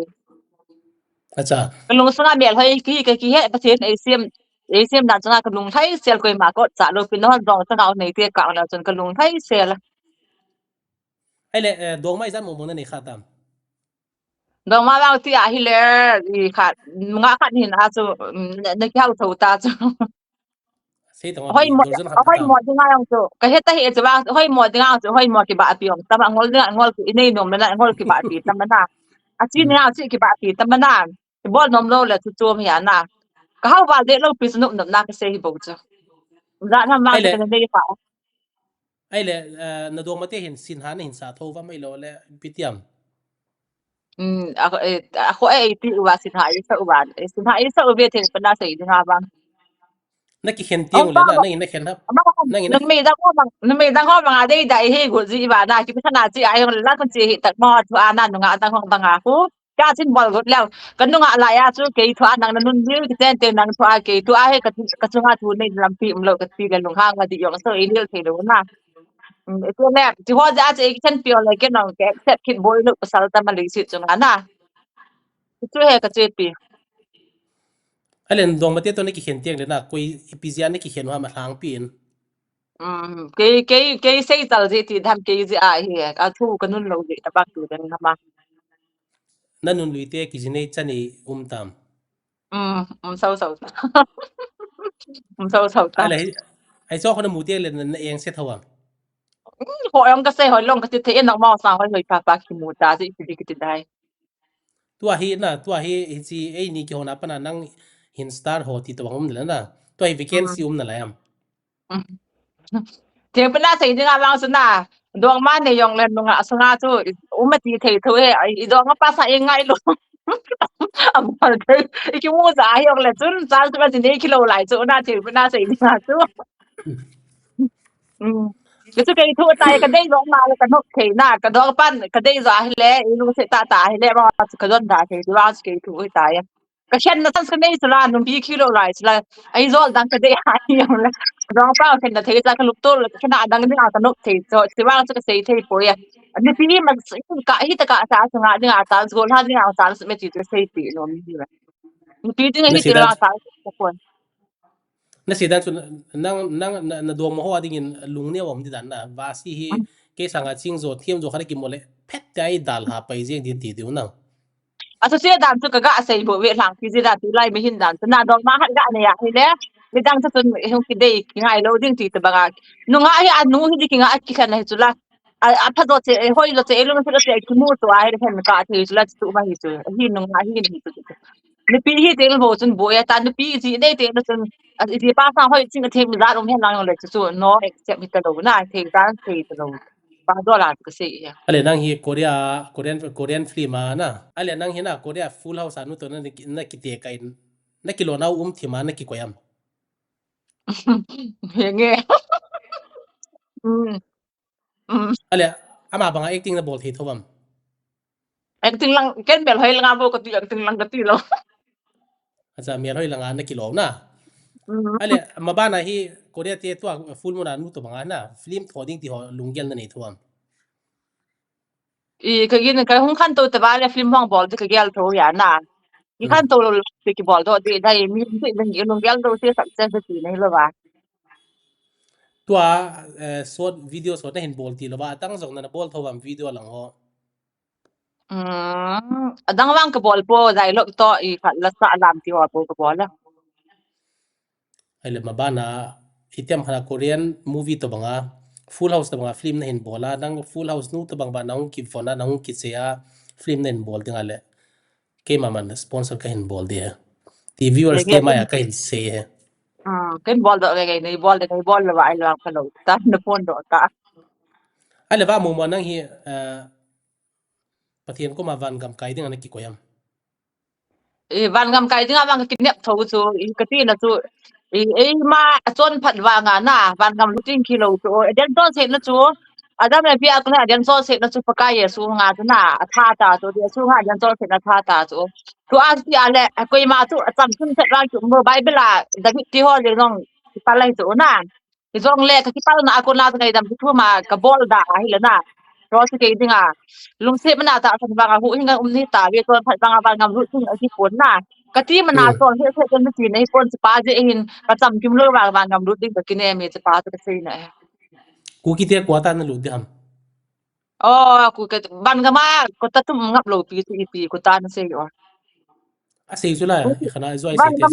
Acha. Ka lung sanga mel hoi ki, ki, ki he, Pathen ei siam, ei siam dan chunga ka lung lhai sel koima kot cha lou pin hon jong changa nei te ka na chun ka lung lhai sel. Ai le, eh, dongma ijat mo mo na nei kha tam. Dongma vang ti a hi le, i kha, nga khat hin a chu, mm, na, na ki hau tho ta chu. Sei tong Hoi abi, mo, dozen khat hoi tam. Mo dinga jong chu. Ka he ta hi chu ba, hoi mo dinga chu, hoi mo kiba pi ong. Tama ngol dinga, ngol ki inei nom na, ngol kiba pi tama na. A chi Hmm. ni a chi kiba pi tama na. Bol nom lou le chu chom hi a na. Ka hau ba de lou pi chu nop nop na ka sei hi bo chu. Za na ma Ai le. Ka nei pa. Ai le, eh, na dongma te hin sin ha na hin sa tho va mai lo le pi tiam. Mm, a, eh, a, ko, eh, ti uva sin ha, i sa uva, eh, sin ha, i sa uve thei pa na sei dinga bang. Na kikhen tiang Ong le pa na, ba. Na, na khen ha. Ama ko, Na, na. Numei dang ho bang, numei dang ho bang a dei dai he gu ji ba na, ki pa na chi ai hong la kun chi hi tak mo thu a na nunga dang ho bang a hu. Ka chin bol got leo. Ka nunga la ya chu kei thu a nang na nun ji, ki ten te nang thu a kei thu a he ka, ka chunga thu nei lampi um lo ka ti le lung hang ma di yong so i lil thei lo na. Mm, ito le, ti ho ja che i chen pio le ke nong ke accept kit boi lo pasal ta ma lei si chunga na. Chu he ka che pi. Alen dongma te to na kikhen tiang le na, koi ipi jia na kikhen ha ma lhang pi in. Mm, kei, kei, kei sei tal ji ti dam kei ji a hi, a thu ka nun lo ji ta bak tu den na ma. Na nun lui te ki ji nei chan i um tam. Mm, um, sau, sau. Um, sau, sau ta. Ai le, ai so ko na mu te le na, na eng se thawa. Mm, ho ong ka sei, ho long ka ti the, en ong ma sa, ho, ho, pa, pa, ki mu ta, si, ki, ki, ki, dai. Tua hi na, tua hi, hi si, ei ni ki ho na pa na nang hin star ho ti to bang um le na. Tua hi vacancy Mm. um na la yam. Mm. Thil pa na sei dinga vang su na. Dong ma ne yong le nunga sunga chu, um ma ti thei tho he, ai, i dong pa sa i ngai lo. Am pa thei, i ki mu za hi yong le chun, sa chu ma ti ne ki lo lai chu na thil pa na sei dinga chu. Mm. Ka chu kei thu tai ka dei zo ma le ka nok thei na, ka dong pan ka dei zo hi le, i lu se ta ta hi le, ma chu ka don da thei, wa chu kei thu tai. Ka shen na tan ka nei chu la, nung bi ki lo lai chu la, ai zo dang ka dei ha hi yong le. Rong pa khen na thei cha ka lup to, khen na dang ding a ka nop thei cho, ti vang chu ka sei thei poi a. Nipi hi man ka hi ta ka sa sa nga ding a ta, gol ha ding a ta, me ti chu sei ti nom hi. Nipi ding hi ti vang ta ko. Na sei dan chu nang, nang, na, na dong mo ho ding in lungneo um di dan na. Vasi hi, kei sanga ching jo, thiam jo khat ki mo le, phet tai dal ha pai jeng din ti diu na. A chu se dan chu ka ga sei bo ve lang ki ji dan tu lai mi hin dan chu na dong ma hat ga ne ya hi le. Mi dang chu chun hung ki dei ki ngai lo ding ti ta banga. Nunga hi a nu hi di ki nga a ki khan hi chu la. A, a pha do che, hoi lo che, lo che, lo che, ki mu chu a hi le khan ka thei chu la chu ma hi chu. Hi nunga hi ni chu. Nipi hi te lo chun bo ya ta nipi ji dei te lo chun. A ji pa sa hoi ching a thei mi da lo hen lang le chu chu no accept mi ta lo na thei dan thei ta lo. Ba do la ka sei ya. Ale nang hi Korea, Korean, Korean film a na. Ale nang hi na Korea Full House a nu to na ki, na ki te kai, na ki lo na um thi ma na ki koyam. Henge. Mm. Mm. Ale, ama banga acting na bol thei tho bam. Acting lang, ken bel hoi lang a bo ka ti acting lang ka ti lo. Acha, mel hoi langa na ki lo na. Mm. Ale, ma bana hi Korea te tua full moon a nu to banga na film tho ding ti ho lunggel na nei tho am. I ka gin ka hung khan to te ba le film hong bol te ka gel tho ya na. I khan to lo te ki bol do de dai mi te dang i lunggel do se success ti nei lo ba. Tua, eh, short video short na hin bol ti lo ba tang jong na bol tho bam video lang ho. Mm, adang vang ka bol po, dialogue to i khat la sa lam ti ho po ka bol a. Ai le ma bana, i tiam khat a Korean movie to banga, Full House to banga film na hin bol a, dang Full House nu to bang ba na hung ki phone a, na hung ki che a, film na hin bol ding a le. Keima man sponsor ka hin bol di he. Ti viewers te mai a ka hin sei he. Ah, ka hin bol do ngai ngai, nei bol de, nei bol le ba ai lo ka lo ta, na phone do ta. Ai le ba mo mo nang hi, eh, Pathen koma van gam kai ding ana ki koyam. E, van gam kai ding a vang ka kinep tho chu, i ka ti na chu, i, e, ma a chon phat vang a na, van gam lut ding ki lo chu, e, den chon se na chu, Adam le Pi a kona den chon se na chu Pakai Jesu nga chu na, a tha ta chu, Jesu nga den chon se na tha ta chu. Chu a ti a le, a koima chu, a cham chun se vang chu, mo Bible a, David ti ho le nong, ki pa lai chu na. Hijong le ka kipalna a kona ka ngaidam ki thum a ka bol da a hi le na. Ro si kei ding a. Lungset mana ta san vang a hu hinga um ni ta ve ton phat vang a van gam lut ding a ki pon na. Ka ti mana ton he se kan ti nei pon si pa je hin ka cham kim lo vang van gam lut ding ka kine mi si pa ka sei na. Kuki te kua ta na lut di ham. Oh, ku ke van gam a ko ta tum ngap lo pi si pi ko ta na sei o. A sei chu la, i khana zoi sei te.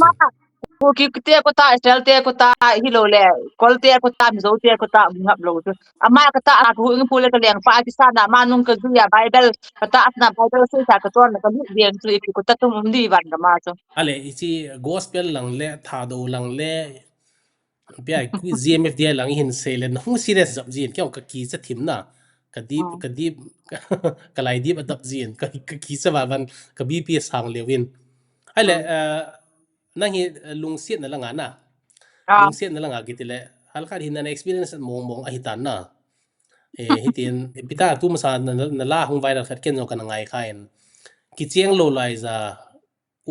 Kuki te ko ta, Israel te ko ta, hi lo le, Kol te ko ta, Mizo te ko ta, ngap lo chu. Ama ka ta, a ku ing pu le ka leng pa ki sa na, ma nung ka zu ya Bible, ka ta na Bible sei sa ka ton ka lu dian chu i ko ta tum um di van gam a chu. Ale, i chi gospel lang le, tha do lang le, Pia, G M F D I lang hin sei le, na hung serious jap jin, kei ka ki cha thim na. Ka dip, ka dip, ka lai dip a dap jin, ka, ka ki cha va van, ka B P sang leu in. Ai le, eh, nang hi, eh, lungsiat na langa na. Lungsiat na langa kiti le, hal khat hin na experience mong mong a hi tan na. Eh, hitin, pita tu masa na, na, na la hung viral khat ken jong ka na ngai kha in. Kicheng lo lai ja,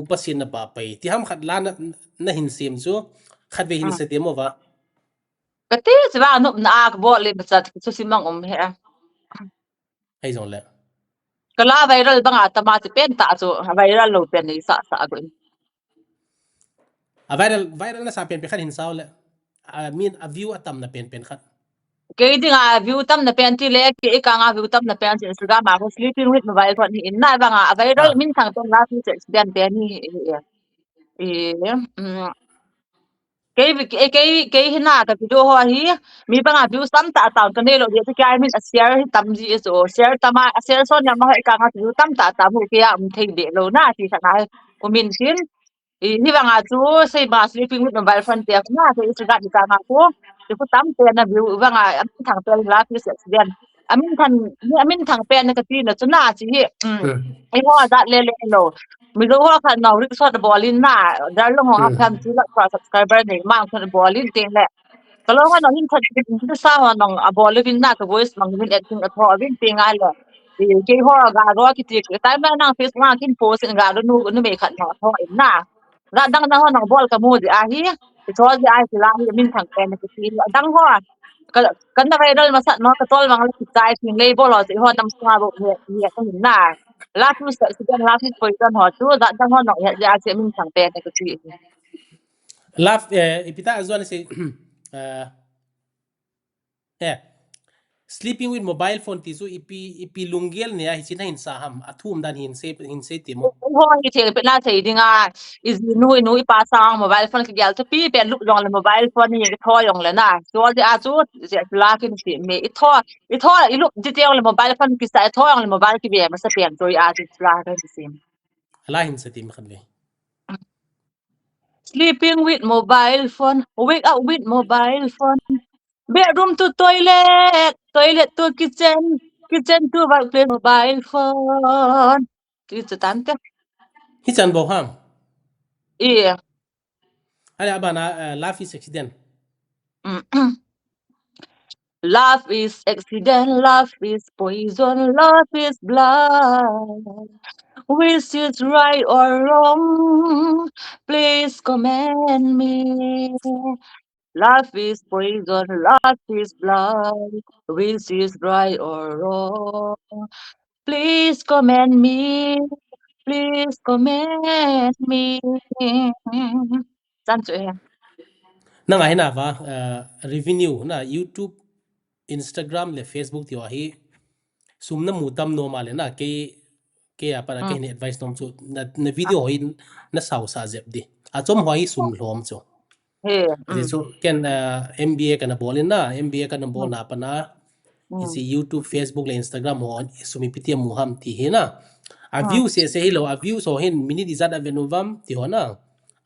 upa sin na pa pai. Ti ham khat la na, na hin sem chu, khat ve hin se ti mo va. Ka ti chu va nop na a ka bol le ba cha chu si mang um he. Ai jong le. Ka la viral bang a tama ti pen ta chu, viral lo pen ni sa sa go in. A viral, viral na sa pen pe khat hin sao le. A min a view a tam na pen pen khat. Kei ding a view tam na pen ti le, kei ka nga view tam na pen ti Instagram a ko sleeping with mobile phone hi in na bang a viral min thang pen la ti se den pen ni. E, mm. Kei, kei, kei, kei hi na ka video ho hi, mi bang a view tam ta tam ka nei lo dia, kei min a share hi tam ji so, share tam a, share so na ma ho ka nga view tam ta tam hu kei a um thei be lo na ti sa na ko min sin. I, hi vang a chu, sei ba sleeping with mobile phone te a, na, sei Instagram ka nga ko, ti ko tam te na view, vang a, a min thang te la, ti se accident. A min thang, ni a min thang te na ka ti na chu na, chi hi, mm. I ho a dat le le lo. Mi lo ho khat na, rik sot bol in na, dar lo ho a pham chi la, subscriber nei, mang sot bol in te le. Ka lo ho na hin khat, sa ho na, a bol in na, ka voice mang in acting a tho, a vin te nga le. I, kei ho ga ro kiti, time na nang Facebook a kin post in ga ro nu, numei khat na tho in na. Ga dang na ho nang bol ka mu di a hi. Chol di ai sila hi min thang pen ka ti. Adang ho. Ka, kan na viral masat mo ka tol mang la ki chai thing lei bol ho si ho nam sunga bo he, he ka hin na. Last is accident, last is poison ho chu, da dang ho no he, he, he, min thang pen ka ti. Love, eh, ipi ta azuan si, eh, eh, sleeping with mobile phone ti chu ipi, ipi lunggel nei a hichi na hin sa ham, athum dan hin sei, hin sei ti mo. Ho hi thei pe na thei ding a, i ji nu, i nu, i pa sang mobile phone ka gel chu pi pe lup jong le mobile phone ni ka tho jong le na. Chol di a chu, je la kin si me i tho, i tho, i lup di te jong le mobile phone ki sa, i tho jong le mobile ki be ma sa pen chu i a chu la ka si. La hin sa ti ma khan ve. Sleeping with mobile phone, wake up with mobile phone. Bedroom to toilet, toilet to kitchen, kitchen to workplace, mobile phone. Ti chu tan te. Hi chan bo ham. Iya. Ale abana, uh, love is accident. Mm-mm. Love is accident, love is poison, love is blood. Which is right or wrong? Please comment me. Love is poison, love is blood. Which is right or wrong? Please comment me. Please comment me. Chan chu e. Nang a hi na va, uh, revenue na YouTube, Instagram le Facebook ti wa hi sum na mu tam no ma le na ke, ke a para ke hin advice nom chu na, na video ho hin na sau sa jep di. A chom ho hi sum lhom chu. He, ati chu ken, uh, M B A kana bol in na, M B A kana bol na pana isi YouTube, Facebook le Instagram ho sum ipi ti mu ham ti hi na. A view se se hi lo, a view so hin minute ijat a venu vam ti ho na.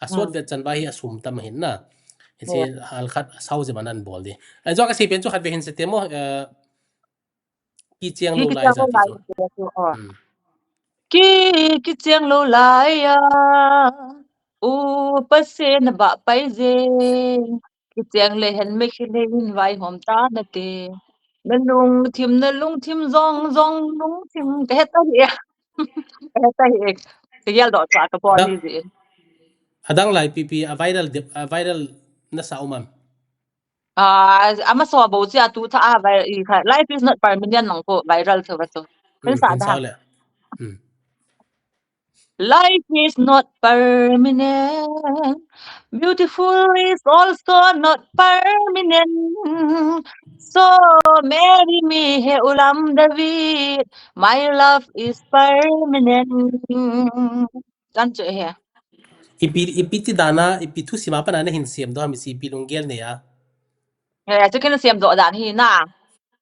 A sot vet chan ba hi a sum tam hin na. Isi hal khat sau jep anan bol di. A jo ka sei pen chu khat ve hin se te mo, uh, kicheng lo lai ja ti chu. Ki, kicheng lo lai a. U pa se na ba pai je. Kicheng le hen me khi le hin vai hom ta na te. Na lung thim, na lung thim jong, jong lung thim. Ka het ta hi. Ka het ta hi. Ka gel do cha ka po ni ji. Adang lai pipi a viral, a viral na sa um am. Ah, ama so bo chi a tu tha a viral i kha. Life is not permanent nang ko viral tho ba so. Kan sa da. Life is not permanent. Beautiful is also not permanent. So marry me, he Ulam David. My love is permanent. Chan chu he. Ipi, ipi ti dana, ipi thu sima pana na hin siam do ham isi ipi lunggel nei a. Eh, chu ken siam do dan hi na.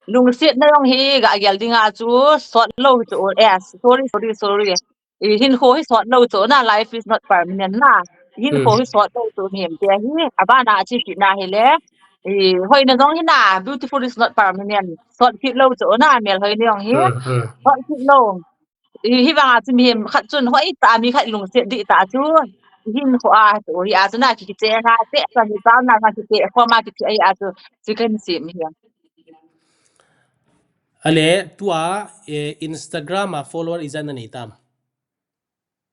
Lungset na jong hi ga gel ding a chu sot lo chu. Eh, sorry, sorry, sorry. I hin kho hi sot lo chu na, life is not permanent na. Hin kho hi sot lo chu nem te hi. Abana chi ki na hi le. I hoi na jong hi na, beautiful is not permanent. Sot ki lo chu na, mel hoi na jong hi. Sot ki lo. Hi vang a chu mihem khat chun hoi ta mi khat lungset di ta chu. Hin kho a chu hi a chu na ki che na te sa ni ta na na ki te kho ma ki che a chu chi kan si mi hi. Ale tua, eh, Instagram a follower ijat na nei tam.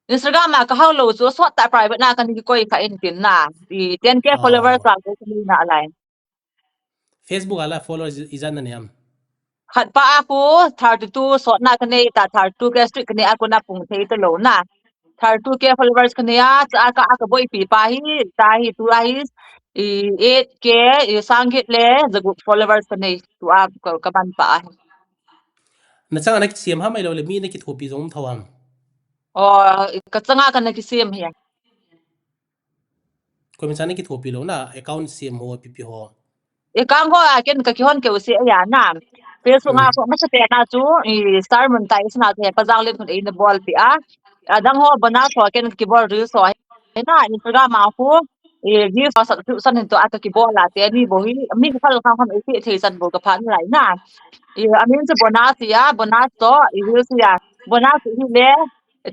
Instagram a ka hau lo chu sot ta private na kan ki koi kha in tin na. I ten K followers a ko ni na lai. Facebook a la followers ijat na nei am. Khat pa a ko thirty two sot na ka nei ta, thirty two K streak ka nei a ko na pung thei ta lo na. Thirty two K followers ka nei a, cha ka a ka boi pi pa hi, ta hi tu a hi, i eight K, i sang git le, the good followers ka nei tu a ka, ka ban pa a hi. Na chang a na ki siam ham ai lo le mi na ki thopi jong um tho ham. O, ka chang a ka na ki siam hi. Koimacha na kithopi lou na, account siam ho, P P ho. Account ho a ken ka kihon keu se a ya na. Facebook a ko masa pe na chu, i star monetize na te pa jang le kun ei na bol pi a. Adang ho bonus ho ken kibol reels ho. Na Instagram a ko, i views ho subscription hin to a ka kibol a te ni bo hi. Mi ka khal khang kham ei thei san bo ka phan lai na. I amin chu bonus ya, bonus to, i reels ya. Bonus hi le,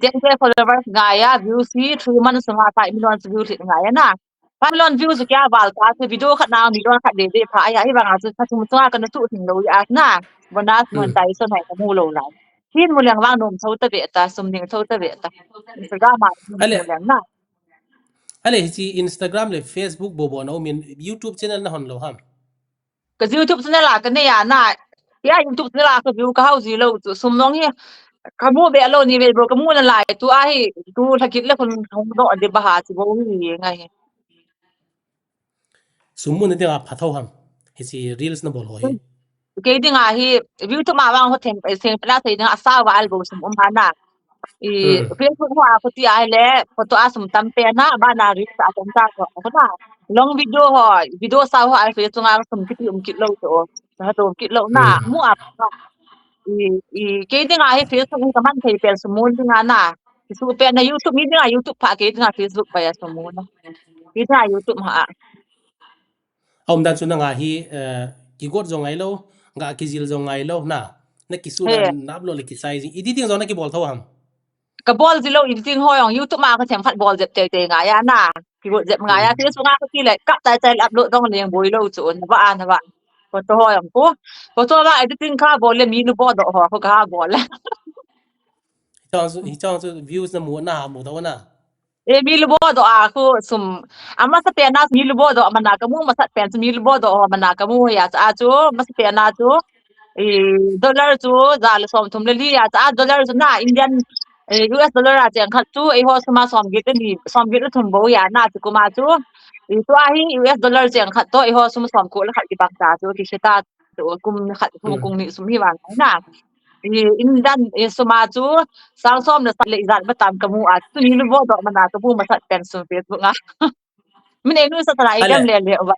ten K followers ngai a, views hi three months sunga five million views hi ngai a na. Five million views kya val ta, chu video khat na, million khat de de pha a, hi vang a chu, kha chu, chu ka na chu thing lou a na. Bonus monetization hai ka mu lou lai. Hin mu leng vang nom tho ta ve ta, sum ding tho ta ve ta. Instagram a mu leng na. Ale, hiche Instagram le Facebook bou bou na um in, YouTube channel na hon lou ham? Ka YouTube channel a ka nei a na. Ya YouTube channel a ka view ka hao ji lou chu. Sum nong hi ka mu be lou ni be bou ka mu nalai tu a hi tu lha kit le khun hung doh de ba ha chu bou hi ngai. Sum mu na ding a pha tho ham? Hiche reels na bol ho hi. Kei ding a hi, YouTube ma vang ho theng, theng pela thei ding a sa va al bou sum um ha na. I, Hmm. Facebook ho a ko ti a le, photo a sum tam pe na, ba na reels a tam ta ko, ko na. Long video ho, video sa ho a Facebook a sum kiti um kit lou to. Sa to kit lou na, Hmm. mu a. I, i, kei ding a hi Facebook hi ka man thei pel sum mu ding a na. Ki su pe na YouTube, mi ding a YouTube pha kei ding a Facebook pa ya sum mu na. Kei ding a YouTube ha. A umdan chu nanga hi, eh, kigot jong ngai lou, ga kijil jong ngai lou, na, na kisu He. na, na upload le kisai jing. Editing jong na kibol tho ham? Ka bol ji lou editing ho jong YouTube ma ka themkhat bol jep tei tei ngai a na. Kigot jep ngai a, Hmm. Facebook a ka ti le, kap tai tai upload dong leng boi lou chu, na va, na va. Photo ho jong ko. Photo la editing ka bol le mi lu bo doh ho, ko ka bol le. Hichang chu, hichang chu views na mu na, mu tho na. E mi lu bo doh a khu sum. Ama sa pen a mi lu bo doh mana ka mu, masat pen chu mi lu bo doh ho mana ka mu ya cha chu, masa pen a chu. E dollar chu, ja le som thum le li ya cha, dollar chu na Indian, e U S dollar a cheng khat chu, e ho sum a som get le ni, som get le thum bou ya na chu kuma chu. E tu a hi U S dollar cheng khat to, e ho sum som ko le khat kibang ta chu, ki se ta chu, kum khat, kum, Hmm. kum ni sum hi vang na. I, Indian, i, sum a chu, sang som le sat le ijat ba tam ka mu a, chu mi lu bo doh mana ka mu masat pen sum Facebook a. Min e nu sa tala i Ale. Dem le le va.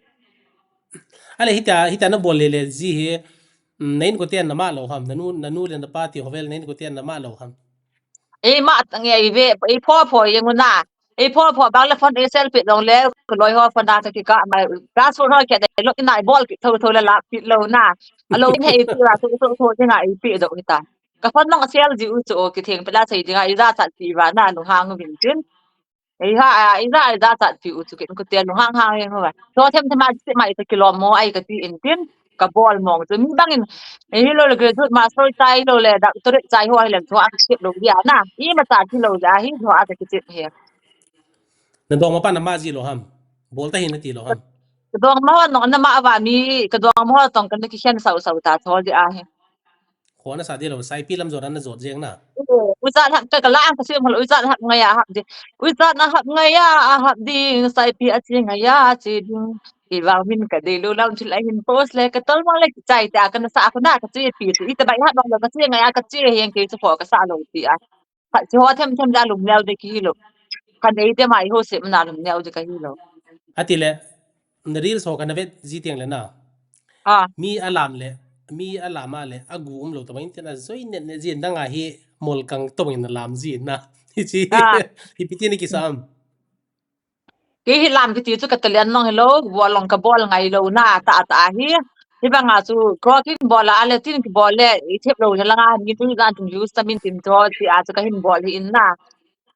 Ale hita, hita na bol le le ji hi, mm, na inkote na ma lou ham, na nu, na nu le na pa ti ho vel na inkote na ma lou ham. Ei ma tang ei ve, ei pho pho jeng u na. Ei pho pho bang le phone ei selfie jong le, ka loi ho phone da ta ki ka mai. Ka su ho ke de lo ina bol ki tho tho le la pi lo na. A lo in hei pi la tho tho tho jeng a ei pi do kita. Ka phone nong sel ji u chu o ki theng pe la sei jeng a i ja chat pi va na lu hang vin tin. Ei ha, a, i ja, i ja chat pi u chu ken ko te lu hang hang jeng ho va. Tho them them a ti ma i ta ki lo mo ai ka ti in tin. Ka bol mong chu mi bang in, eh, hi lo le graduate master chai lo le doctorate chai ho hi le tho a ki chep lo dia na. I ma cha thi lo dia hi tho a ki chep he. Na dong ma pa na ma ji lo ham. Bol ta hi na ti lo ham. Ka dong ma ho nong na ma va mi, ka dong ma ho tong ka na ki khen sau sau ta tho dia hi. Kho na sa di lo, saipi lam jot na jot jeng na. Eh, u ja hak ka la ang ka sim ho lo, u ja hak ngai a hak di. U ja na hak ngai a, a hak ding, saipi a chi ngai a chi ding. Kivang min ka dei lou lam thil a hin post le ka tol mo le kichai ta ka na sa ko na ka chi pi tu. Ita bai ha bang lo ka chi ngai a ka chi hiang kei chu pho ka sa lo ti a. Ka chi ho them them da lum neo de ki lo. Ka nei de mai ho se na lum neo de ka hi lo. Ati le, na reels ho ka na vet ji tiang le na. Ah. Mi a lam le, mi a lam a le, a gu um lo ta mai tin a joi net net jin dang a hi mol kang to mai na lam ji na. Hi chi. Ah. Hi pi ti ni ki sam. Kei hi lam kiti chu ka talent nong hi lo, bol long ka bol ngai lo na, ta ta hi. Hi bang a chu, ko kin bol a le, tin ki bol le, i thep lo le langa, mi tu dan tin views ta min tin tho, ti a chu ka hin bol hi in na.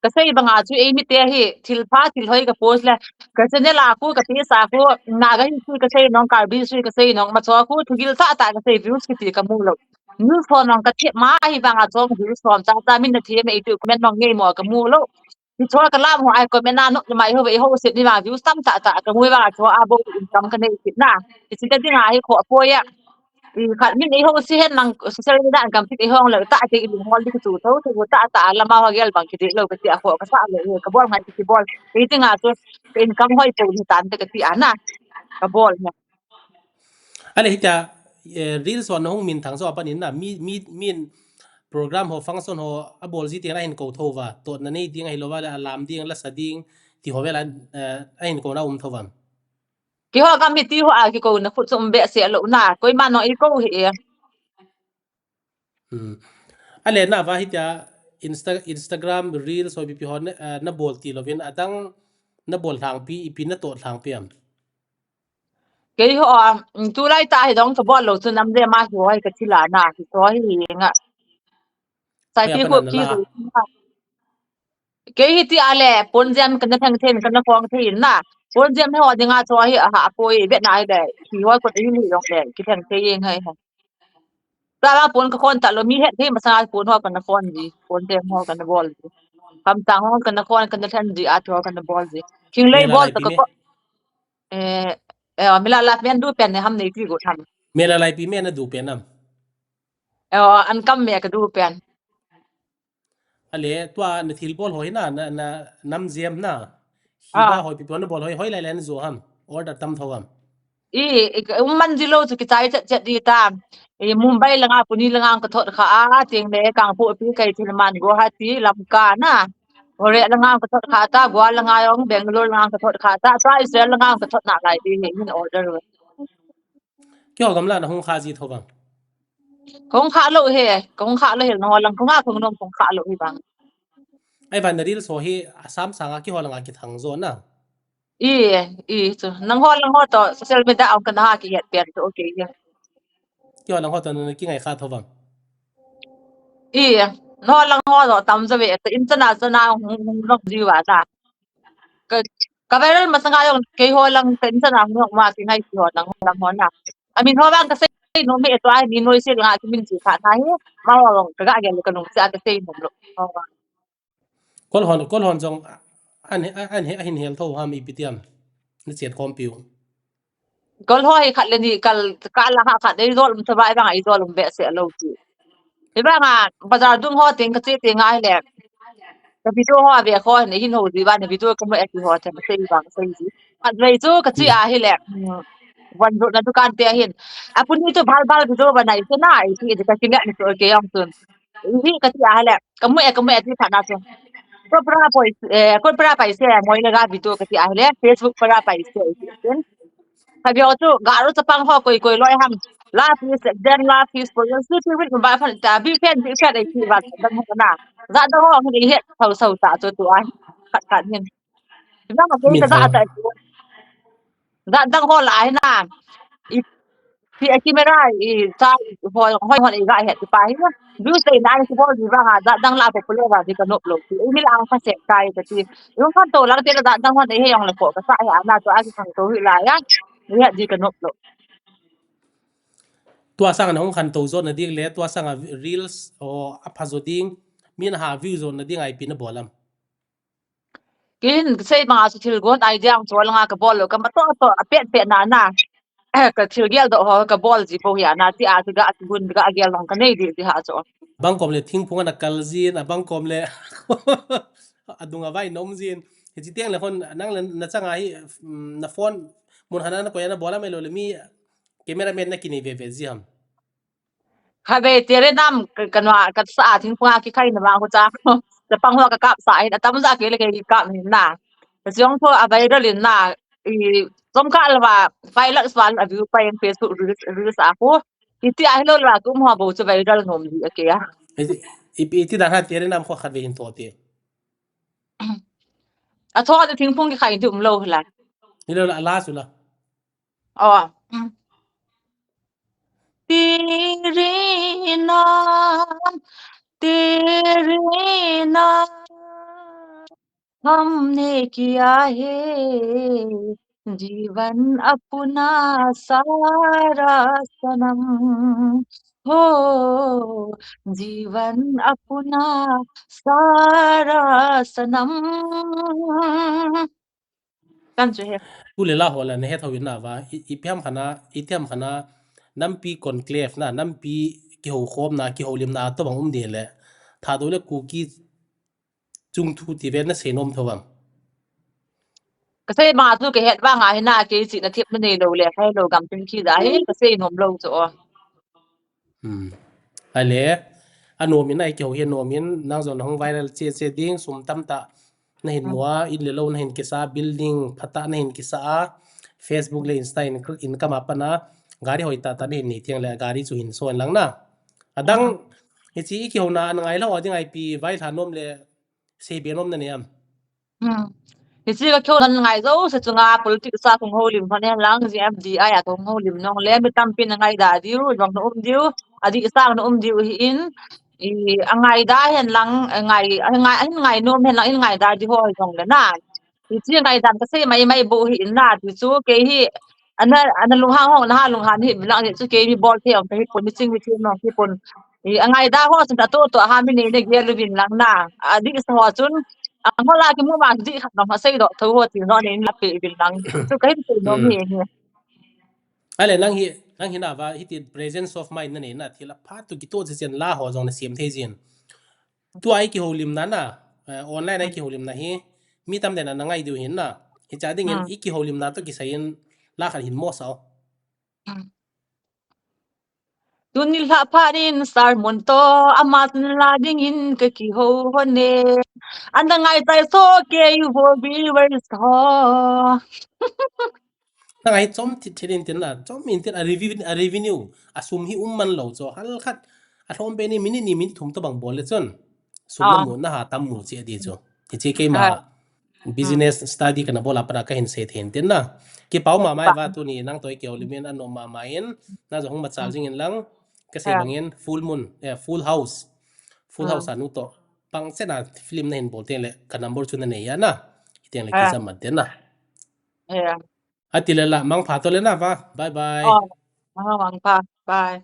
Ka sei bang a chu, ei mi te hi, thil pha, thil hoi ka post le, ka channel a khu, ka page a khu, Naga history ka sei nong, Karbi history ka sei nong, ma cho khu, thugil ta ta ka sei views kiti ka mu lo. News ho nong ka thep ma, hi bang a chu, views ho, ta ta min na thep, ei tu comment nong ngei mo ka mu lo. Hi chua ka lam ho ai comment a nok mai ho ve ho sit ni ma views tam ta ta ka mu va chua a bo income ka nei sit na. Hi sit ka ding a hi kho po ya. I khat min ei ho si hen lang social media an kam ti ei hong lo ta te i lung hol di chu tho tho ta ta la ma ho gel bang ki de lo ka ti a kho ka sa lo ka bol ngai ki bol. Ei ti nga chu income hoi po ni tan te ka ti a na. Ka bol na. Ale hita, eh, reels ho na hung min thang so apan in na, mi, mi, min program ho, function ho, a bol ji tiang a hin ko tho va, tot na nei ding a hi lo va, a lam ding, la sa ding, ti ho vel a, eh, a hin ko na um tho va. Ki ho ka mi ti ho a ki ko na khut sum be se lo na, koi ma no i ko hi e. Hmm. Ale na va hita Insta-, Instagram reels ho bi pi ho na, eh, na bol ti lo vin, adang na bol thang pi, i pi na tot thang pi am. Kei ho, um, tulai ta hi dong ka bol lo chu nam le ma hi ho hi ka thila na, hi ho hi hi nga. Sai pi ko ki ko. Kei hi ti a le, pon jam ka na thang then, ka na kong the na. Pon jam ho ding a chu hi a ha poi, be na hi le, hi ho ko hi ni dong le, ki thang the yeng hai ha. Tala pon ka kon ta lo mi het thei masa pon ho ka na kon di, pon te ho ka na bol di. Khamtang ho kana khon kana lhen ji a thu kana bol ji. Thinglei bol to ka ko. Eh, eh, Mela Live me na du pen ne ham nei ti go tham. Mela Live me na du pen am. Eh, an kam me ka du pen. Ale, tua na thil bol hoi na, na, na nam jem na. Hiba hoi pi pon bol hoi, hoi lai lai na jo ham. Order tam tho ham. I, i, um man ji lou chu kichai chet chet di ta. I, Mumbai langa, Pune langa ka thot kha a, ting le kang pu pi kai thil man Guwahati, Lamka na. Hore langa ka thot kha ta, Goa langa jong, Bangalore langa ka thot kha ta, ta Israel langa ka thot na lai di hi, min order. Keiho gamla na hung kha ji tho vang. Kong kha lou he, kong kha lou he, nangho lang kong kha, kong nom kong kha lou he vang. Ai van na reel so hi Assam sanga keiho langa kithang jo na. I, i chu. Nangho lang ho to social media ang kana ha kihet pen to okay ya. Keiho lang ho to na kingai kha tho vang. I, nangho lang ho to tam jo ve, to in chana chana hung hung nok ji va ta. Ka, ka viral masanga jong keiho lang tension a hung ma kingai keiho lang ho lang ho na. Amin ho vang ka sei nom e to ai ni noi se langa kimin chi kha na hi. Ma ho jong ka ga gel ka nung se a ka sei nom lou. Ho vang. Kol hon, kol hon jong an he, an he, ahin hel tho ham ipi tiam. Ni chet khom piu. Kol ho hi khat le ni kal, kal la ha khat dei jol um thavai vang ai jol um be se lou ti. Hi vang a, bazar dung ho ting ka che ting ai le. Ka video ho ve kho ne hin ho di va ne video ka mo e ti ho te ma sei vang sei di. Khat vei chu ka chi a hi le. Van ro na dukan te hin. A Pune chu bhal bhal video banai se na, i ti ka ki ne ni to ke yong tun. Hi ka chi a hi le. Ka mo e, ka mo e ti pha na chu. Ko pra poi, eh, ko pra pai se, moi le ga video ka chi a hi le. Facebook pra pai se, i ti. Kha bio chu, ga ro chapang ho koi koi loi ham. La peace, then la peace for you. Su ti win ba phan ta, big fan, big fan, ai ti ba, dan ho na. Za da ho, ni he, sau sau ta chu tu ai. Khat khat hin. Ba ma ko ta za ta. Za da ho la ai na. I, ti a camera, i, sa, ho, ho, ho, i ga he, ti pa hi na. Du sei na, i, ho, di ba ha, za da la popular ba, di ka nop lou. I, mi la ang sa se, sai, ka ti. Yung khan to lang te la dang hon e he yong le ko ka sa he ana to a ki khang to hi la ya. Ni ha di ka nop lou. Tua sang na hung khan to jo na ding le, tua sang a reels o a pha jo ding, min ha view jo na ding ai pi na bol am. Kin sei ma su thil gon ai jang cho la nga ka bol lou ka ma to to a pet pet na na. Ka thil gel doh ho ka bol ji po hi a na ti a ti ga ti gun ga gel long ka nei di ti ha cho. Bang kom le thingphung ana kal jin, a bang kom le a dung a vai nom jin. Hichi tiang le hon nang le na chang a hi, mm, na phone mun hana na ko ya na bola mai lo le mi camera man na kini ve ve ji ham. Kha ve tere nam ka, ka nua ka sa thingphung a ki khai na bang ko cha. Chapang ho ka kap sa hi na tam ja ke le ke kap ni na. Ka jong tho a viral in na. I, chomkhat lou va, five lakhs val a view pa in Facebook reels, reels a khu. Iti a hi lou lou a kum ho bou chu viral nom di a ke a. Iti, iti dan ha tere nam kho khat ve hin to te. A tho te thingphung ki khai di um lou la. Ni lou la, a la su la. Oh. तेरे नाम, तेरे नाम हमने किया है जीवन अपना सारा सनम, हो जीवन अपना सारा सनम. Kan chu he. Tu le la ho la na he tho in na va, i, i piam khana, i tiam khana, nampi conclave na, nampi kihou khom na, kihou lim na, to bang um de le. Thadou le Kuki chung thu ti ve na sei nom tho vang. Ka sei ma chu ka het vang a hi na ke chi na thip na nei lou le, khai lou gam tin ki da hi, ka sei nom lou chu o. Hmm. Ale, a nom in ai kihou hi a nom in, nang jong na hung viral che che ding, sum tam ta na hin mua, in le lou na hin kisa, building phatah na hin kisa a, Facebook le Insta in, in kama pana, gari hoi ta ta na hin nei tiang le, gari chu hin so in lang na. Adang, hichi i kihou na, an ngai lou, ading ai pi, vai lha nom le, sei be nom na niam. Hmm. Hichi ka kihou nan ngai jo, se chunga politics a kong houlim hon e lang, G M D I a kong houlim nong le, mi tampi na ngai da diu, jong na um diu, a di sang na um diu hi in, i, a ngai da hen lang, a ngai, a ngai, a ngai nom hen lang, in ngai da di ho jong le na. Hichi ngai dan ka sei mai mai bou hi in na, ti chu ke hi, ana, ana lunghang ho, na ha lunghang hi, mi lang hi chu ke mi bol the ong ka hi pon, mi ching mi ching nong hi pon. Angaida ho chun atoh toh ham in neina gel uvin lang na. Adih sa ho chun, angol a kimu ma dih khat nom asei doh tho ho ti ho neina pe uvin lang. Chu kahin sei nom hi hi. Ale nang hi, nang hi na va, hiti presence of mind nanei na, thil aphat toh kitoh cheh cheh in la ho jong nasem thei jin. Tua ikihoulimna na, online a ikihoulimna hi, mi tamtah in ana ngai diu hin na. Hiche dingin ikihoulimna toh kisai in la khat hin mo sao. Tuni lha phat in sermon toh ama chun la dingin kakihou hon e. Ana ngai chai soh kei uvo viewers ho. Nangai chom thil thil in tin na, chom in tin a revenue, a revenue, asum hi um man lou chu, halkhat, alhom pen in minute ni minute thum tobang bol le chun, sum namu naha tam mu cheh di chu. Hiche keima business study kana bol a pat a kahin sei thei in tin na. Kipa um mama e va tuni nang toh ikihoulim in anom mama in, na jong hung machal jing in lang, kasei bang in Full Moon, eh, Full House. Full House a nu toh. Pang cheh na film nahin bol teng le ka number chu nanei a na. Hiteng le kijam man tin na. Ati le la, mangpha toh le na va. Bye bye. Mangpha. Bye.